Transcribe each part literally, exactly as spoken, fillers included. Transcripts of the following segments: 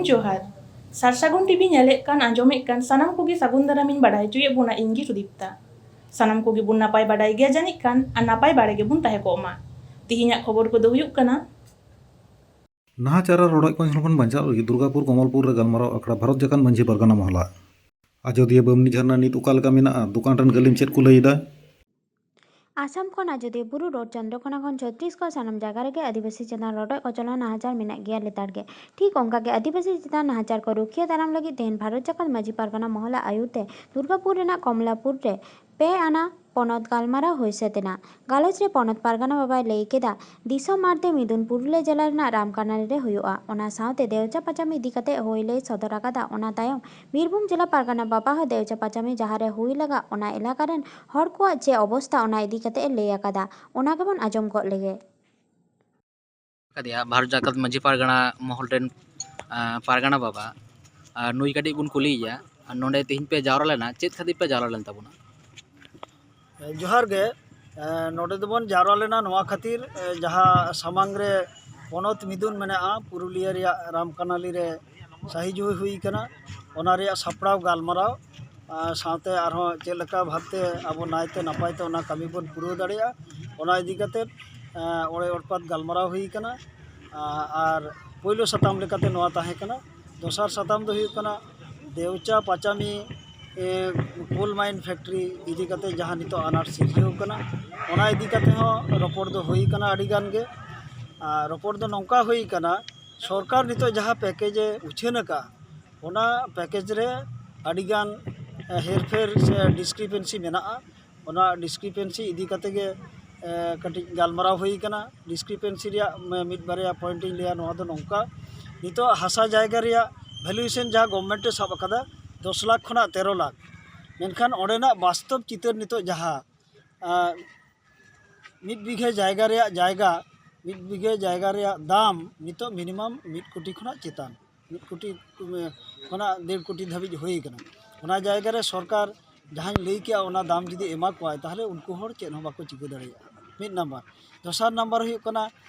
ᱡᱚᱦᱟᱨ᱾ ᱥᱟᱨᱥᱟᱹᱜᱩᱱ ᱴᱤᱵᱷᱤ ᱧᱮᱞᱮᱫ ᱠᱟᱱ, ᱟᱸᱡᱚᱢᱮᱫ ᱠᱟᱱ ᱥᱟᱱᱟᱢ ᱠᱚᱜᱮ ᱥᱟᱹᱜᱩᱱ ᱫᱟᱨᱟᱢᱤᱧ ᱵᱟᱰᱟᱭ ᱦᱚᱪᱚᱭᱮᱫ ᱵᱚᱱᱟ, ᱤᱧ ᱜᱮ ᱥᱩᱫᱤᱯᱛᱟ᱾ ᱥᱟᱱᱟᱢ ᱠᱚᱜᱮ ᱵᱚᱱ ᱱᱟᱯᱟᱭ ᱵᱟᱰᱟᱭ ᱜᱮᱭᱟ ᱡᱟᱹᱱᱤᱡ ᱠᱷᱟᱱ, ᱟᱨ ᱱᱟᱯᱟᱭ ᱵᱟᱲᱮ ᱜᱮᱵᱚᱱ ᱛᱟᱦᱮᱸ ᱠᱚᱜ ᱢᱟ᱾ ᱛᱤᱦᱤᱧᱟᱜ ᱠᱷᱚᱵᱚᱨ ᱠᱚᱫᱚ ᱦᱩᱭᱩᱜ ᱠᱟᱱᱟ᱾ ᱱᱟᱦᱟᱪᱟᱨ ᱟᱨ ᱨᱚᱰᱚᱡ ᱠᱚᱪᱞᱚᱱ ᱠᱷᱚᱱ ᱵᱟᱧᱪᱟᱣ ᱞᱟᱹᱜᱤᱫ ᱫᱩᱨᱜᱟᱯᱩᱨ ᱠᱚᱢᱚᱞᱯᱩᱨ ᱨᱮ ᱜᱟᱞᱢᱟᱨᱟᱣ ᱟᱠᱷᱲᱟ ᱵᱷᱟᱨᱚᱛ ᱡᱟᱠᱟᱛ ᱢᱟᱹᱡᱷᱤ ᱯᱟᱨᱜᱟᱱᱟ ᱢᱚᱦᱞᱟ᱾ ᱟᱡᱚᱫᱤᱭᱟᱹ ᱵᱟᱢᱱᱤ ᱡᱷᱟᱨᱱᱟ ᱱᱤᱛ ᱚᱠᱟ ᱞᱮᱠᱟ ᱢᱮᱱᱟᱜᱼᱟ? ᱫᱚᱠᱟᱱ ᱨᱮᱱ ᱜᱟᱹᱞᱤᱢ ᱪᱮᱫ ᱠᱚ ᱞᱟᱹᱭ ᱮᱫᱟ? ᱟᱥᱟᱢ ᱠᱷᱚᱱ ᱟᱡᱚᱫᱤᱭᱟᱹ ᱵᱩᱨᱩ ᱨᱳᱰ ᱪᱚᱱᱫᱨᱚᱠᱳᱱᱟ ᱠᱷᱚᱱ ᱪᱷᱚᱛᱨᱤᱥᱜᱚᱲ ᱥᱟᱱᱟᱢ ᱡᱟᱭᱜᱟ ᱨᱮᱜᱮ ᱟᱹᱫᱤᱵᱟᱹᱥᱤ ᱪᱮᱛᱟᱱ ᱨᱚᱰᱚᱡ ᱠᱚᱪᱞᱚᱱ ᱱᱟᱦᱟᱪᱟᱨ ᱢᱮᱱᱟᱜ ᱜᱮᱭᱟ ᱞᱮᱛᱟᱲ ᱜᱮ᱾ ᱴᱷᱤᱠ ᱚᱱᱠᱟ ᱜᱮ ᱟᱹᱫᱤᱵᱟᱹᱥᱤ ᱪᱮᱛᱟᱱ ᱱᱟᱦᱟᱪᱟᱨ ᱠᱚ ᱨᱩᱠᱷᱤᱭᱟᱹ ᱫᱟᱨᱟᱢ ᱞᱟᱹᱜᱤᱫ ᱛᱮᱦᱮᱧ ᱵᱷᱟᱨᱚᱛ ᱡᱟᱠᱟᱛ ᱢᱟᱹᱡᱷᱤ ᱯᱟᱨᱜᱟᱱᱟ ᱢᱚᱦᱚᱞᱟ ᱟᱹᱭᱩᱨ ᱛᱮ ᱫᱩᱨᱜᱟᱯᱩᱨ ᱨᱮᱱᱟᱜ ᱠᱚᱢᱞᱟᱯᱩᱨ ᱨᱮ ᱯᱮ ᱟᱱᱟ ᱯᱚᱱᱚᱛ ᱜᱟᱞᱢᱟᱨᱟᱣ ᱦᱩᱭ ᱥᱟᱹᱛ ᱮᱱᱟ᱾ ᱜᱟᱞᱚᱪ ᱨᱮ ᱯᱚᱱᱚᱛ ᱯᱟᱨᱜᱟᱱᱟ ᱵᱟᱵᱟᱭ ᱞᱟᱹᱭ ᱠᱮᱫᱟ, ᱫᱤᱥᱚᱢ ᱟᱨᱛᱮ ᱢᱤᱫᱩᱱ ᱯᱩᱨᱩᱞᱤᱭᱟᱹ ᱡᱮᱞᱟ ᱨᱮᱱᱟᱜ ᱨᱟᱢᱠᱟᱱᱟᱞᱤ ᱨᱮ ᱦᱩᱭᱩᱜᱼᱟ᱾ ᱚᱱᱟ ᱥᱟᱶᱛᱮ ᱫᱮᱣᱪᱟ ᱯᱟᱪᱟᱢ ᱤᱫᱤ ᱠᱟᱛᱮ ᱦᱚᱭ ᱞᱟᱹᱭ ᱥᱚᱫᱚᱨ ᱟᱠᱟᱫᱟ᱾ ᱚᱱᱟ ᱛᱟᱭᱚᱢ ᱵᱤᱨᱵᱷᱩᱢ ᱡᱮᱞᱟ ᱯᱟᱨᱜᱟᱱᱟ ᱵᱟᱵᱟ ᱦᱚᱸ ᱫᱮᱣᱪᱟ ᱯᱟᱪᱟᱢᱤ ᱡᱟᱦᱟᱸ ᱨᱮ ᱦᱩᱭ ᱞᱟᱜᱟ, ᱚᱱᱟ ᱮᱞᱟᱠᱟ ᱨᱮᱱ ᱦᱚᱲ ᱠᱚᱣᱟᱜ ᱪᱮᱫ ᱚᱵᱚᱥᱛᱟ, ᱚᱱᱟ ᱤᱫᱤ ᱠᱟᱛᱮ ᱮ ᱞᱟᱹᱭ ᱟᱠᱟᱫᱟ᱾ ᱚᱱᱟ ᱜᱮᱵᱚᱱ ᱟᱸᱡᱚᱢ ᱜᱚᱫ ᱞᱮᱜᱮ᱾ ᱠᱟᱫᱮᱭᱟ ᱵᱷᱟᱨᱚᱛ ᱡᱟᱠᱟᱛ ᱢᱟᱹᱡᱷᱤ ᱯᱟᱨᱜᱟᱱᱟ ᱢᱚᱦᱚᱞ ᱨᱮᱱ, ᱟᱸ, ᱯᱟᱨᱜᱟᱱᱟ ᱵᱟᱵᱟ, ᱟᱨ ᱱᱩᱭ ᱠᱟᱹᱴᱤᱡ ᱵᱚᱱ ᱠᱩᱞᱤᱭᱮᱭᱟ᱾ ᱟᱨ ᱱᱚᱰᱮ ᱛᱮᱦᱮᱧ ᱯᱮ ᱡᱟᱣᱨᱟ ᱞᱮᱱᱟ, ᱪᱮᱫ ᱠᱷᱟᱹᱛᱤᱨ ᱯᱮ ᱡᱟᱣᱨᱟ ᱞᱮᱱ ᱛᱟᱵᱚᱱᱟ? ᱡᱚᱦᱟᱨ ᱜᱮ᱾ ᱮ, ᱱᱚᱰᱮ ᱫᱚᱵᱚᱱ ᱡᱟᱣᱨᱟ ᱞᱮᱱᱟ ᱱᱚᱣᱟ ᱠᱷᱟᱹᱛᱤᱨ, ᱮ, ᱡᱟᱦᱟᱸ ᱥᱟᱢᱟᱝ ᱨᱮ ᱯᱚᱱᱚᱛ ᱢᱤᱫᱩᱱ ᱢᱮᱱᱟᱜᱼᱟ, ᱯᱩᱨᱩᱞᱤᱭᱟᱹ ᱨᱮᱭᱟᱜ ᱨᱟᱢᱠᱟᱱᱟᱞᱤ ᱨᱮ ᱥᱟᱹᱦᱤ ᱡᱩᱦᱤ ᱦᱩᱭ ᱠᱟᱱᱟ, ᱚᱱᱟ ᱨᱮᱭᱟᱜ ᱥᱟᱯᱲᱟᱣ ᱜᱟᱞᱢᱟᱨᱟᱣ, ᱟᱨ ᱥᱟᱶᱛᱮ ᱟᱨᱦᱚᱸ ᱪᱮᱫ ᱞᱮᱠᱟ ᱵᱷᱟᱵᱽᱛᱮ ᱟᱵᱚ ᱱᱟᱭᱛᱮ ᱱᱟᱯᱟᱭᱛᱮ ᱚᱱᱟ ᱠᱟᱹᱢᱤ ᱵᱚᱱ ᱯᱩᱨᱟᱹᱣ ᱫᱟᱲᱮᱭᱟᱜᱼᱟ, ᱚᱱᱟ ᱤᱫᱤ ᱠᱟᱛᱮᱫ, ᱮ, ᱚᱲᱮ ᱚᱲᱯᱟᱛ ᱜᱟᱞᱢᱟᱨᱟᱣ ᱦᱩᱭ ᱠᱟᱱᱟ᱾ ᱟ-, ᱟᱨ ᱯᱳᱭᱞᱳ ᱥᱟᱛᱟᱢ ᱞᱮᱠᱟᱛᱮ ᱱᱚᱣᱟ ᱛᱟᱦᱮᱸ ᱠᱟᱱᱟ᱾ ᱫᱚᱥᱟᱨ ᱥᱟᱛᱟᱢ ᱫᱚ ᱦᱩᱭᱩᱜ ᱠᱟᱱᱟ ᱫᱮᱣᱪᱟ ᱯᱟᱪᱟᱢᱤ, ᱮ, coal mine factory ᱤᱫᱤ ᱠᱟᱛᱮ ᱡᱟᱦᱟᱸ ᱱᱤᱛᱚᱜ ᱟᱱᱟᱴ ᱥᱤᱨᱡᱟᱹᱣ ᱠᱟᱱᱟ, ᱚᱱᱟ ᱤᱫᱤ ᱠᱟᱛᱮ ᱦᱚᱸ ᱨᱚᱯᱚᱲ ᱫᱚ ᱦᱩᱭ ᱠᱟᱱᱟ ᱟᱹᱰᱤ ᱜᱟᱱ ᱜᱮ᱾ ᱟᱨ ᱨᱚᱯᱚᱲ ᱫᱚ ᱱᱚᱝᱠᱟ ᱦᱩᱭ ᱠᱟᱱᱟ, ᱥᱚᱨᱠᱟᱨ ᱱᱤᱛᱚᱜ ᱡᱟᱦᱟᱸ package ᱮ ᱩᱪᱷᱟᱹᱱ ᱟᱠᱟᱫᱼᱟ, ᱚᱱᱟ package ᱨᱮ ᱟᱹᱰᱤ ᱜᱟᱱ, ᱮ, ᱦᱮᱨᱯᱷᱮᱨ ᱥᱮ discrepancy ᱢᱮᱱᱟᱜᱼᱟ᱾ ᱚᱱᱟ discrepancy ᱤᱫᱤ ᱠᱟᱛᱮ ᱜᱮ, ᱮ, ᱠᱟᱹᱴᱤᱡ ᱜᱟᱞᱢᱟᱨᱟᱣ ᱦᱩᱭ ᱠᱟᱱᱟ᱾ Discrepancy ᱨᱮᱭᱟᱜ ᱢᱤ-, ᱢᱤᱫ ᱵᱟᱨᱭᱟ point ᱤᱧ ᱞᱟᱹᱭᱟ᱾ ᱱᱚᱣᱟ ᱫᱚ ᱱᱚᱝᱠᱟ, ᱱᱤᱛᱚᱜ ᱦᱟᱥᱟ ᱡᱟᱭᱜᱟ ᱨᱮᱭᱟᱜ valuation ᱡᱟᱦᱟᱸ government ᱮ ᱥᱟᱵ ᱟᱠᱟᱫᱟ ᱫᱚᱥ ᱞᱟᱠᱷ ᱠᱷᱚᱱᱟᱜ ᱛᱮᱨᱚ ᱞᱟᱠᱷ, ᱢᱮᱱᱠᱷᱟᱱ ᱚᱸᱰᱮᱱᱟᱜ ᱵᱟᱥᱛᱚᱵ ᱪᱤᱛᱟᱹᱨ ᱱᱤᱛᱚᱜ ᱡᱟᱦᱟᱸ, ᱟ, ᱢᱤᱫ ᱵᱤᱜᱷᱟᱹ ᱡᱟᱭᱜᱟ ᱨᱮᱭᱟᱜ ᱡᱟᱭᱜᱟ, ᱢᱤᱫ ᱵᱤᱜᱷᱟᱹ ᱡᱟᱭᱜᱟ ᱨᱮᱭᱟᱜ ᱫᱟᱢ ᱱᱤᱛᱚᱜ minimum ᱢᱤᱫ ᱠᱳᱴᱤ ᱠᱷᱚᱱᱟᱜ ᱪᱮᱛᱟᱱ, ᱢᱤᱫ ᱠᱳᱴᱤ ᱠᱷᱚᱱᱟᱜ ᱰᱮᱲ ᱠᱳᱴᱤ ᱫᱷᱟᱹᱵᱤᱡ ᱦᱩᱭ ᱟᱠᱟᱱᱟ᱾ ᱚᱱᱟ ᱡᱟᱭᱜᱟ ᱨᱮ ᱥᱚᱨᱠᱟᱨ ᱡᱟᱦᱟᱸᱧ ᱞᱟᱹᱭ ᱠᱮᱜᱼᱟ, ᱚᱱᱟ ᱫᱟᱢ ᱡᱩᱫᱤ ᱮᱢᱟ ᱠᱚᱣᱟᱭ, ᱛᱟᱦᱚᱞᱮ ᱩᱱᱠᱩ ᱦᱚᱲ ᱪᱮᱫ ᱦᱚᱸ ᱵᱟᱠᱚ ᱪᱤᱠᱟᱹ ᱫᱟᱲᱮᱭᱟᱜᱼᱟ, ᱢᱤᱫ ᱱᱟᱢᱵᱟᱨ᱾ ᱫᱚᱥᱟᱨ ᱱᱟᱢᱵᱟᱨ ᱦᱩᱭᱩᱜ ᱠᱟᱱᱟ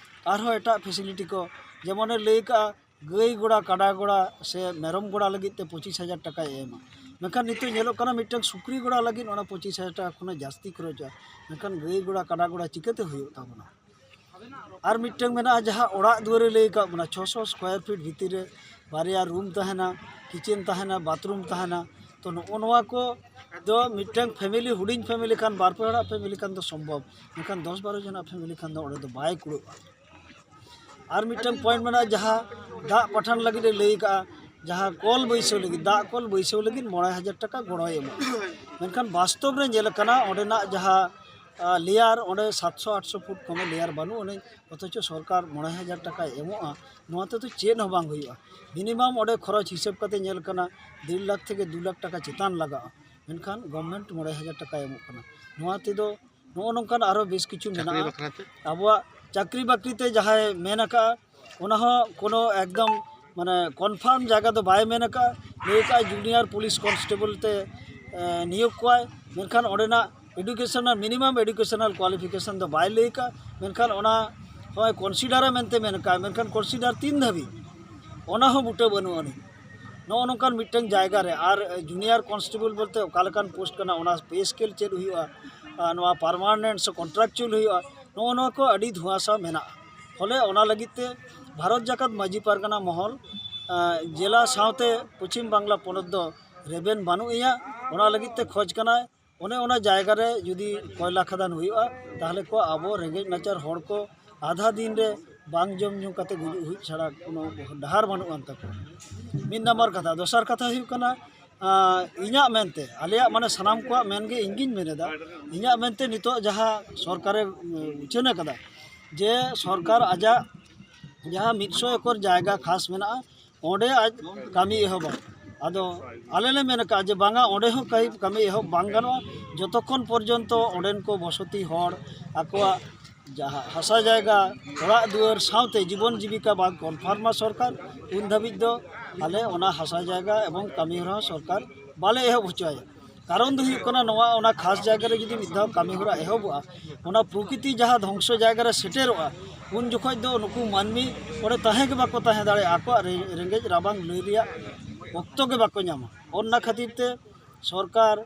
ᱟᱨᱦᱚᱸ ᱮᱴᱟᱜ facility ᱠᱚ, ᱡᱮᱢᱚᱱᱮ ᱞᱟᱹᱭ ᱠᱟᱜᱼᱟ, ᱜᱟᱹᱭ ᱜᱚᱲᱟ, ᱠᱟᱰᱟ ᱜᱚᱲᱟ ᱥᱮ ᱢᱮᱨᱚᱢ ᱜᱚᱲᱟ ᱞᱟᱹᱜᱤᱫ ᱛᱮ ᱯᱚᱸᱪᱤᱥ ᱦᱟᱡᱟᱨ ᱴᱟᱠᱟᱭ ᱮᱢᱟ᱾ ᱢᱮᱱᱠᱷᱟᱱ ᱱᱤᱛᱚᱜ ᱧᱮᱞᱚᱜ ᱠᱟᱱᱟ, ᱢᱤᱫᱴᱟᱝ ᱥᱩᱠᱨᱤ ᱜᱚᱲᱟ ᱞᱟᱹᱜᱤᱫ ᱚᱱᱟ ᱯᱚᱸᱪᱤᱥ ᱦᱟᱡᱟᱨ ᱴᱟᱠᱟ ᱠᱷᱚᱱᱟᱜ ᱡᱟᱹᱥᱛᱤ ᱠᱷᱚᱨᱚᱪᱚᱜᱼᱟ᱾ ᱢᱮᱱᱠᱷᱟᱱ ᱜᱟᱹᱭ ᱜᱚᱲᱟ, ᱠᱟᱰᱟ ᱜᱚᱲᱟ ᱪᱤᱠᱟᱹᱛᱮ ᱦᱩᱭᱩᱜ ᱛᱟᱵᱚᱱᱟ? ᱟᱨ ᱢᱤᱫᱴᱟᱝ ᱢᱮᱱᱟᱜᱼᱟ, ᱡᱟᱦᱟᱸ ᱚᱲᱟᱜ ᱫᱩᱣᱟᱹᱨᱮ ᱞᱟᱹᱭ ᱟᱠᱟᱫ ᱵᱚᱱᱟ, ᱪᱷᱚᱥᱚ ᱥᱠᱚᱭᱟᱨ ᱯᱷᱤᱴ ᱵᱷᱤᱛᱤᱨ ᱨᱮ ᱵᱟᱨᱭᱟ ᱨᱩᱢ ᱛᱟᱦᱮᱱᱟ, ᱠᱤᱪᱮᱱ ᱛᱟᱦᱮᱱᱟ, ᱵᱟᱛᱷᱨᱩᱢ ᱛᱟᱦᱮᱱᱟ᱾ ᱛᱚ, ᱱᱚᱜᱼᱚ ᱱᱚᱣᱟ ᱠᱚ ᱫᱚ ᱢᱤᱫᱴᱟᱝ ᱯᱷᱮᱢᱮᱞᱤ, ᱦᱩᱰᱤᱧ ᱯᱷᱮᱢᱮᱞᱤ ᱠᱷᱟᱱ, ᱵᱟᱨ ᱯᱮ ᱦᱚᱲᱟᱜ ᱯᱷᱮᱢᱮᱞᱤ ᱠᱷᱟᱱ ᱫᱚ ᱥᱚᱢᱵᱷᱚᱵ, ᱢᱮᱱᱠᱷᱟᱱ ᱫᱚᱥ ᱵᱟᱨᱚ ᱡᱚᱱᱟᱜ ᱯᱷᱮᱢᱮᱞᱤ ᱠᱷᱟᱱ ᱫᱚ ᱚᱸᱰᱮ ᱫᱚ ᱵᱟᱭ ᱠᱩᱲᱟᱹᱜᱼᱟ᱾ ᱟᱨ ᱢᱤᱫᱴᱟᱝ ᱯᱚᱭᱮᱱᱴ ᱢᱮᱱᱟᱜᱼᱟ, ᱡᱟᱦᱟᱸ ᱫᱟᱜ ᱯᱟᱴᱷᱟᱱ ᱞᱟᱹᱜᱤᱫ ᱮ ᱞᱟᱹᱭ ᱠᱟᱜᱼᱟ, ᱡᱟᱦᱟᱸ ᱠᱚᱞ ᱵᱟᱹᱭᱥᱟᱹᱣ ᱞᱟᱹᱜᱤᱫ, ᱫᱟᱜ ᱠᱚᱞ ᱵᱟᱹᱭᱥᱟᱹᱣ ᱞᱟᱹᱜᱤᱫ ᱢᱚᱬᱮ ᱦᱟᱡᱟᱨ ᱴᱟᱠᱟ ᱜᱚᱲᱚᱭ ᱮᱢᱚᱜᱼᱟ᱾ ᱢᱮᱱᱠᱷᱟᱱ ᱵᱟᱥᱛᱚᱵ ᱨᱮ ᱧᱮᱞ ᱟᱠᱟᱱᱟ, ᱚᱸᱰᱮᱱᱟᱜ ᱡᱟᱦᱟᱸ ᱞᱮᱭᱟᱨ, ᱚᱸᱰᱮ ᱥᱟᱛᱥᱚ ᱟᱴᱥᱚ ᱯᱷᱩᱴ ᱠᱚᱢᱮ ᱞᱮᱭᱟᱨ ᱵᱟᱹᱱᱩᱜ ᱟᱹᱱᱤᱡ, ᱚᱛᱷᱚᱪᱚ ᱥᱚᱨᱠᱟᱨ ᱢᱚᱬᱮ ᱦᱟᱡᱟᱨ ᱴᱟᱠᱟᱭ ᱮᱢᱚᱜᱼᱟ᱾ ᱱᱚᱣᱟ ᱛᱮᱫᱚ ᱪᱮᱫ ᱦᱚᱸ ᱵᱟᱝ ᱦᱩᱭᱩᱜᱼᱟ᱾ ᱢᱤᱱᱤᱢᱟᱢ ᱚᱸᱰᱮ ᱠᱷᱚᱨᱚᱪ ᱦᱤᱥᱟᱹᱵ ᱠᱟᱛᱮ ᱧᱮᱞ ᱠᱟᱱᱟ, ᱰᱮᱲ ᱞᱟᱠᱷ ᱛᱷᱮᱠᱮ ᱫᱩ ᱞᱟᱠᱷ ᱴᱟᱠᱟ ᱪᱮᱛᱟᱱ ᱞᱟᱜᱟᱜᱼᱟ, ᱢᱮᱱᱠᱷᱟᱱ ᱜᱚᱵᱷᱢᱮᱱᱴ ᱢᱚᱬᱮ ᱦᱟᱡᱟᱨ ᱴᱟᱠᱟᱭ ᱮᱢᱚᱜ ᱠᱟᱱᱟ᱾ ᱱᱚᱣᱟ ᱛᱮᱫᱚ ᱱᱚᱜᱼᱚ ᱱᱚᱝᱠᱟᱱ ᱟᱨᱚ ᱵᱮᱥ ᱠᱤᱪᱷᱩ ᱪᱟᱹᱠᱨᱤ ᱢᱮᱱᱟᱜᱼᱟ᱾ ᱵᱟᱠᱷᱨᱟ ᱛᱮ? ᱟᱵᱚᱣᱟᱜ ᱪᱟᱹᱠᱨᱤ ᱵᱟᱹᱠᱨᱤ ᱛᱮ ᱡᱟᱦᱟᱸᱭ ᱢᱮᱱ ᱟᱠᱟᱫᱼᱟ, ᱚᱱᱟ ᱦᱚᱸ ᱠᱳᱱᱳ ᱮᱠᱫᱚᱢ ᱢᱟᱱᱮ ᱠᱚᱱᱯᱷᱟᱨᱢ ᱡᱟᱭᱜᱟ ᱫᱚ ᱵᱟᱭ ᱢᱮᱱ ᱟᱠᱟᱫᱼᱟ᱾ ᱞᱟᱹᱭ ᱟᱠᱟᱫᱼᱟᱭ ᱡᱩᱱᱤᱭᱟᱨ ᱯᱩᱞᱤᱥ ᱠᱚᱱᱥᱴᱮᱵᱚᱞ ᱛᱮ, ᱮ, ᱱᱤᱭᱳᱜᱽ ᱠᱚᱣᱟᱭ, ᱢᱮᱱᱠᱷᱟᱱ ᱚᱸᱰᱮᱱᱟᱜ ᱮᱰᱩᱠᱮᱥᱚᱱᱟᱞ, ᱢᱤᱱᱤᱢᱟᱢ ᱮᱰᱩᱠᱮᱥᱚᱱᱟᱞ ᱠᱳᱣᱟᱞᱤᱯᱷᱤᱠᱮᱥᱚᱱ ᱫᱚ ᱵᱟᱭ ᱞᱟᱹᱭ ᱟᱠᱟᱫᱼᱟ, ᱢᱮᱱᱠᱷᱟᱱ ᱚᱱᱟ ᱦᱚᱸᱭ ᱠᱚᱱᱥᱤᱰᱟᱨᱟ ᱢᱮᱱᱛᱮ ᱢᱮᱱ ᱟᱠᱟᱫᱼᱟ, ᱢᱮᱱᱠᱷᱟᱱ ᱠᱚᱱᱥᱤᱰᱟᱨ ᱛᱤᱱ ᱫᱷᱟᱹᱵᱤᱡ, ᱚᱱᱟ ᱦᱚᱸ ᱵᱩᱴᱟᱹ ᱵᱟᱹᱱᱩᱜ ᱟᱹᱱᱤᱡ᱾ ᱱᱚᱜᱼᱚ ᱱᱚᱝᱠᱟᱱ ᱢᱤᱫᱴᱟᱝ ᱡᱟᱭᱜᱟ ᱨᱮ ᱟᱨ ᱡᱩᱱᱤᱭᱟᱨ ᱠᱚᱱᱥᱴᱮᱵᱚᱞ ᱵᱚᱞᱛᱮ ᱚᱠᱟ ᱞᱮᱠᱟᱱ ᱯᱳᱥᱴ ᱠᱟᱱᱟ, ᱚᱱᱟ ᱯᱮ ᱥᱠᱮᱞ ᱪᱮᱫ ᱦᱩᱭᱩᱜᱼᱟ, ᱟᱨ ᱱᱚᱣᱟ ᱯᱟᱨᱢᱟᱱᱮᱱᱴ ᱥᱮ ᱠᱚᱱᱴᱨᱟᱠᱪᱩᱣᱟᱞ ᱦᱩᱭᱩᱜᱼᱟ, ᱱᱚᱜᱼᱚ ᱱᱚᱣᱟ ᱠᱚ ᱟᱹᱰᱤ ᱫᱷᱩᱣᱟᱥᱟ ᱢᱮᱱᱟᱜᱼᱟ᱾ ᱯᱷᱚᱞᱮ ᱚᱱᱟ ᱞᱟᱹᱜᱤᱫ ᱛᱮ ᱵᱷᱟᱨᱚᱛ ᱡᱟᱠᱟᱛ ᱢᱟᱹᱡᱷᱤ ᱯᱟᱨᱜᱟᱱᱟ ᱢᱚᱦᱚᱞ, ᱟᱸ, ᱡᱮᱞᱟ ᱥᱟᱶᱛᱮ ᱯᱚᱪᱷᱤᱢ ᱵᱟᱝᱞᱟ ᱯᱚᱱᱚᱛ ᱫᱚ ᱨᱮᱵᱮᱱ ᱵᱟᱹᱱᱩᱜ ᱮᱭᱟ, ᱚᱱᱟ ᱞᱟᱹᱜᱤᱫ ᱛᱮ ᱠᱷᱚᱡᱽ ᱠᱟᱱᱟᱭ᱾ ᱚᱱᱮ ᱚᱱᱟ ᱡᱟᱭᱜᱟ ᱨᱮ ᱡᱩᱫᱤ ᱠᱚᱭᱞᱟ ᱠᱷᱟᱫᱟᱱ ᱦᱩᱭᱩᱜᱼᱟ, ᱛᱟᱦᱚᱞᱮ ᱠᱚ ᱟᱵᱚ ᱨᱮᱸᱜᱮᱡ ᱱᱟᱪᱟᱨ ᱦᱚᱲ ᱠᱚ ᱟᱫᱷᱟ ᱫᱤᱱ ᱨᱮ ᱵᱟᱝ ᱡᱚᱢ ᱧᱩ ᱠᱟᱛᱮ ᱜᱩᱡᱩᱜ ᱦᱩᱭᱩᱜ ᱪᱷᱟᱲᱟ ᱠᱳᱱᱳ ᱰᱟᱦᱟᱨ ᱵᱟᱹᱱᱩᱜ ᱟᱱ ᱛᱟᱠᱚᱣᱟ᱾ ᱢᱤᱫ ᱱᱟᱢᱵᱟᱨ ᱠᱟᱛᱷᱟ᱾ ᱫᱚᱥᱟᱨ ᱠᱟᱛᱷᱟ ᱦᱩᱭᱩᱜ ᱠᱟᱱᱟ, ᱟᱸ, ᱤᱧᱟᱹᱜ ᱢᱮᱱᱛᱮ, ᱟᱞᱮᱭᱟᱜ ᱢᱟᱱᱮ ᱥᱟᱱᱟᱢ ᱠᱚᱣᱟᱜ ᱢᱮᱱ ᱜᱮ ᱤᱧ ᱜᱤᱧ ᱢᱮᱱ ᱮᱫᱟ, ᱤᱧᱟᱹᱜ ᱢᱮᱱᱛᱮ ᱱᱤᱛᱚᱜ ᱡᱟᱦᱟᱸ ᱥᱚᱨᱠᱟᱨᱮ, ᱩᱸ, ᱩᱪᱷᱟᱹᱱ ᱟᱠᱟᱫᱟ, ᱡᱮ ᱥᱚᱨᱠᱟᱨ ᱟᱡᱟᱜ ᱡᱟᱦᱟᱸ ᱢᱤᱫ ᱥᱚ ᱮᱠᱚᱨ ᱡᱟᱭᱜᱟ ᱠᱷᱟᱥ ᱢᱮᱱᱟᱜᱼᱟ, ᱚᱸᱰᱮ ᱟᱡ ᱠᱟᱹᱢᱤ ᱮᱦᱚᱵᱟ᱾ ᱟᱫᱚ ᱟᱞᱮ ᱞᱮ ᱢᱮᱱ ᱟᱠᱟᱫᱼᱟ ᱡᱮ ᱵᱟᱝᱟ, ᱚᱸᱰᱮ ᱦᱚᱸ ᱠᱟᱹᱢᱤ, ᱠᱟᱹᱢᱤ ᱮᱦᱚᱵ ᱵᱟᱝ ᱜᱟᱱᱚᱜᱼᱟ, ᱡᱚᱛᱚᱠᱷᱚᱱ ᱯᱚᱨᱡᱚᱱᱛᱚ ᱚᱸᱰᱮᱱ ᱠᱚ ᱵᱚᱥᱚᱛᱤ ᱦᱚᱲ ᱟᱠᱚᱣᱟᱜ ᱡᱟᱦᱟᱸ ᱦᱟᱥᱟ ᱡᱟᱭᱜᱟ, ᱚᱲᱟᱜ ᱫᱩᱣᱟᱹᱨ ᱥᱟᱶᱛᱮ ᱡᱤᱵᱚᱱ ᱡᱤᱵᱤᱠᱟ ᱵᱟᱝ ᱠᱚᱱᱯᱷᱟᱨᱢᱟ ᱥᱚᱨᱠᱟᱨ, ᱩᱱ ᱫᱷᱟᱹᱵᱤᱡ ᱫᱚ ᱟᱞᱮ ᱚᱱᱟ ᱦᱟᱥᱟ ᱡᱟᱭᱜᱟ ᱮᱵᱚᱝ ᱠᱟᱹᱢᱤ ᱦᱚᱨᱟ ᱦᱚᱸ ᱥᱚᱨᱠᱟᱨ ᱵᱟᱞᱮ ᱮᱦᱚᱵ ᱦᱚᱪᱚᱣᱟᱭᱟ᱾ ᱠᱟᱨᱚᱱ ᱫᱚ ᱦᱩᱭᱩᱜ ᱠᱟᱱᱟ ᱱᱚᱣᱟ, ᱚᱱᱟ ᱠᱷᱟᱥ ᱡᱟᱭᱜᱟ ᱨᱮ ᱡᱩᱫᱤ ᱢᱤᱫ ᱫᱷᱟᱣ ᱠᱟᱹᱢᱤ ᱦᱚᱨᱟ ᱮᱦᱚᱵᱚᱜᱼᱟ, ᱚᱱᱟ ᱯᱨᱚᱠᱨᱤᱛᱤ ᱡᱟᱦᱟᱸ ᱫᱷᱚᱝᱥᱚ ᱡᱟᱭᱜᱟ ᱨᱮ ᱥᱮᱴᱮᱨᱚᱜᱼᱟ, ᱩᱱ ᱡᱚᱠᱷᱚᱡ ᱫᱚ ᱱᱩᱠᱩ ᱢᱟᱹᱱᱢᱤ ᱚᱸᱰᱮ ᱛᱟᱦᱮᱸ ᱜᱮ ᱵᱟᱠᱚ ᱛᱟᱦᱮᱸ ᱫᱟᱲᱮᱭᱟᱜᱼᱟ, ᱟᱠᱚᱣᱟᱜ ᱨᱮ-, ᱨᱮᱸᱜᱮᱡ ᱨᱟᱵᱟᱝ ᱞᱟᱹᱭ ᱨᱮᱭᱟᱜ ᱚᱠᱛᱚ ᱜᱮ ᱵᱟᱠᱚ ᱧᱟᱢᱟ᱾ ᱚᱱᱟ ᱠᱷᱟᱹᱛᱤᱨ ᱛᱮ ᱥᱚᱨᱠᱟᱨ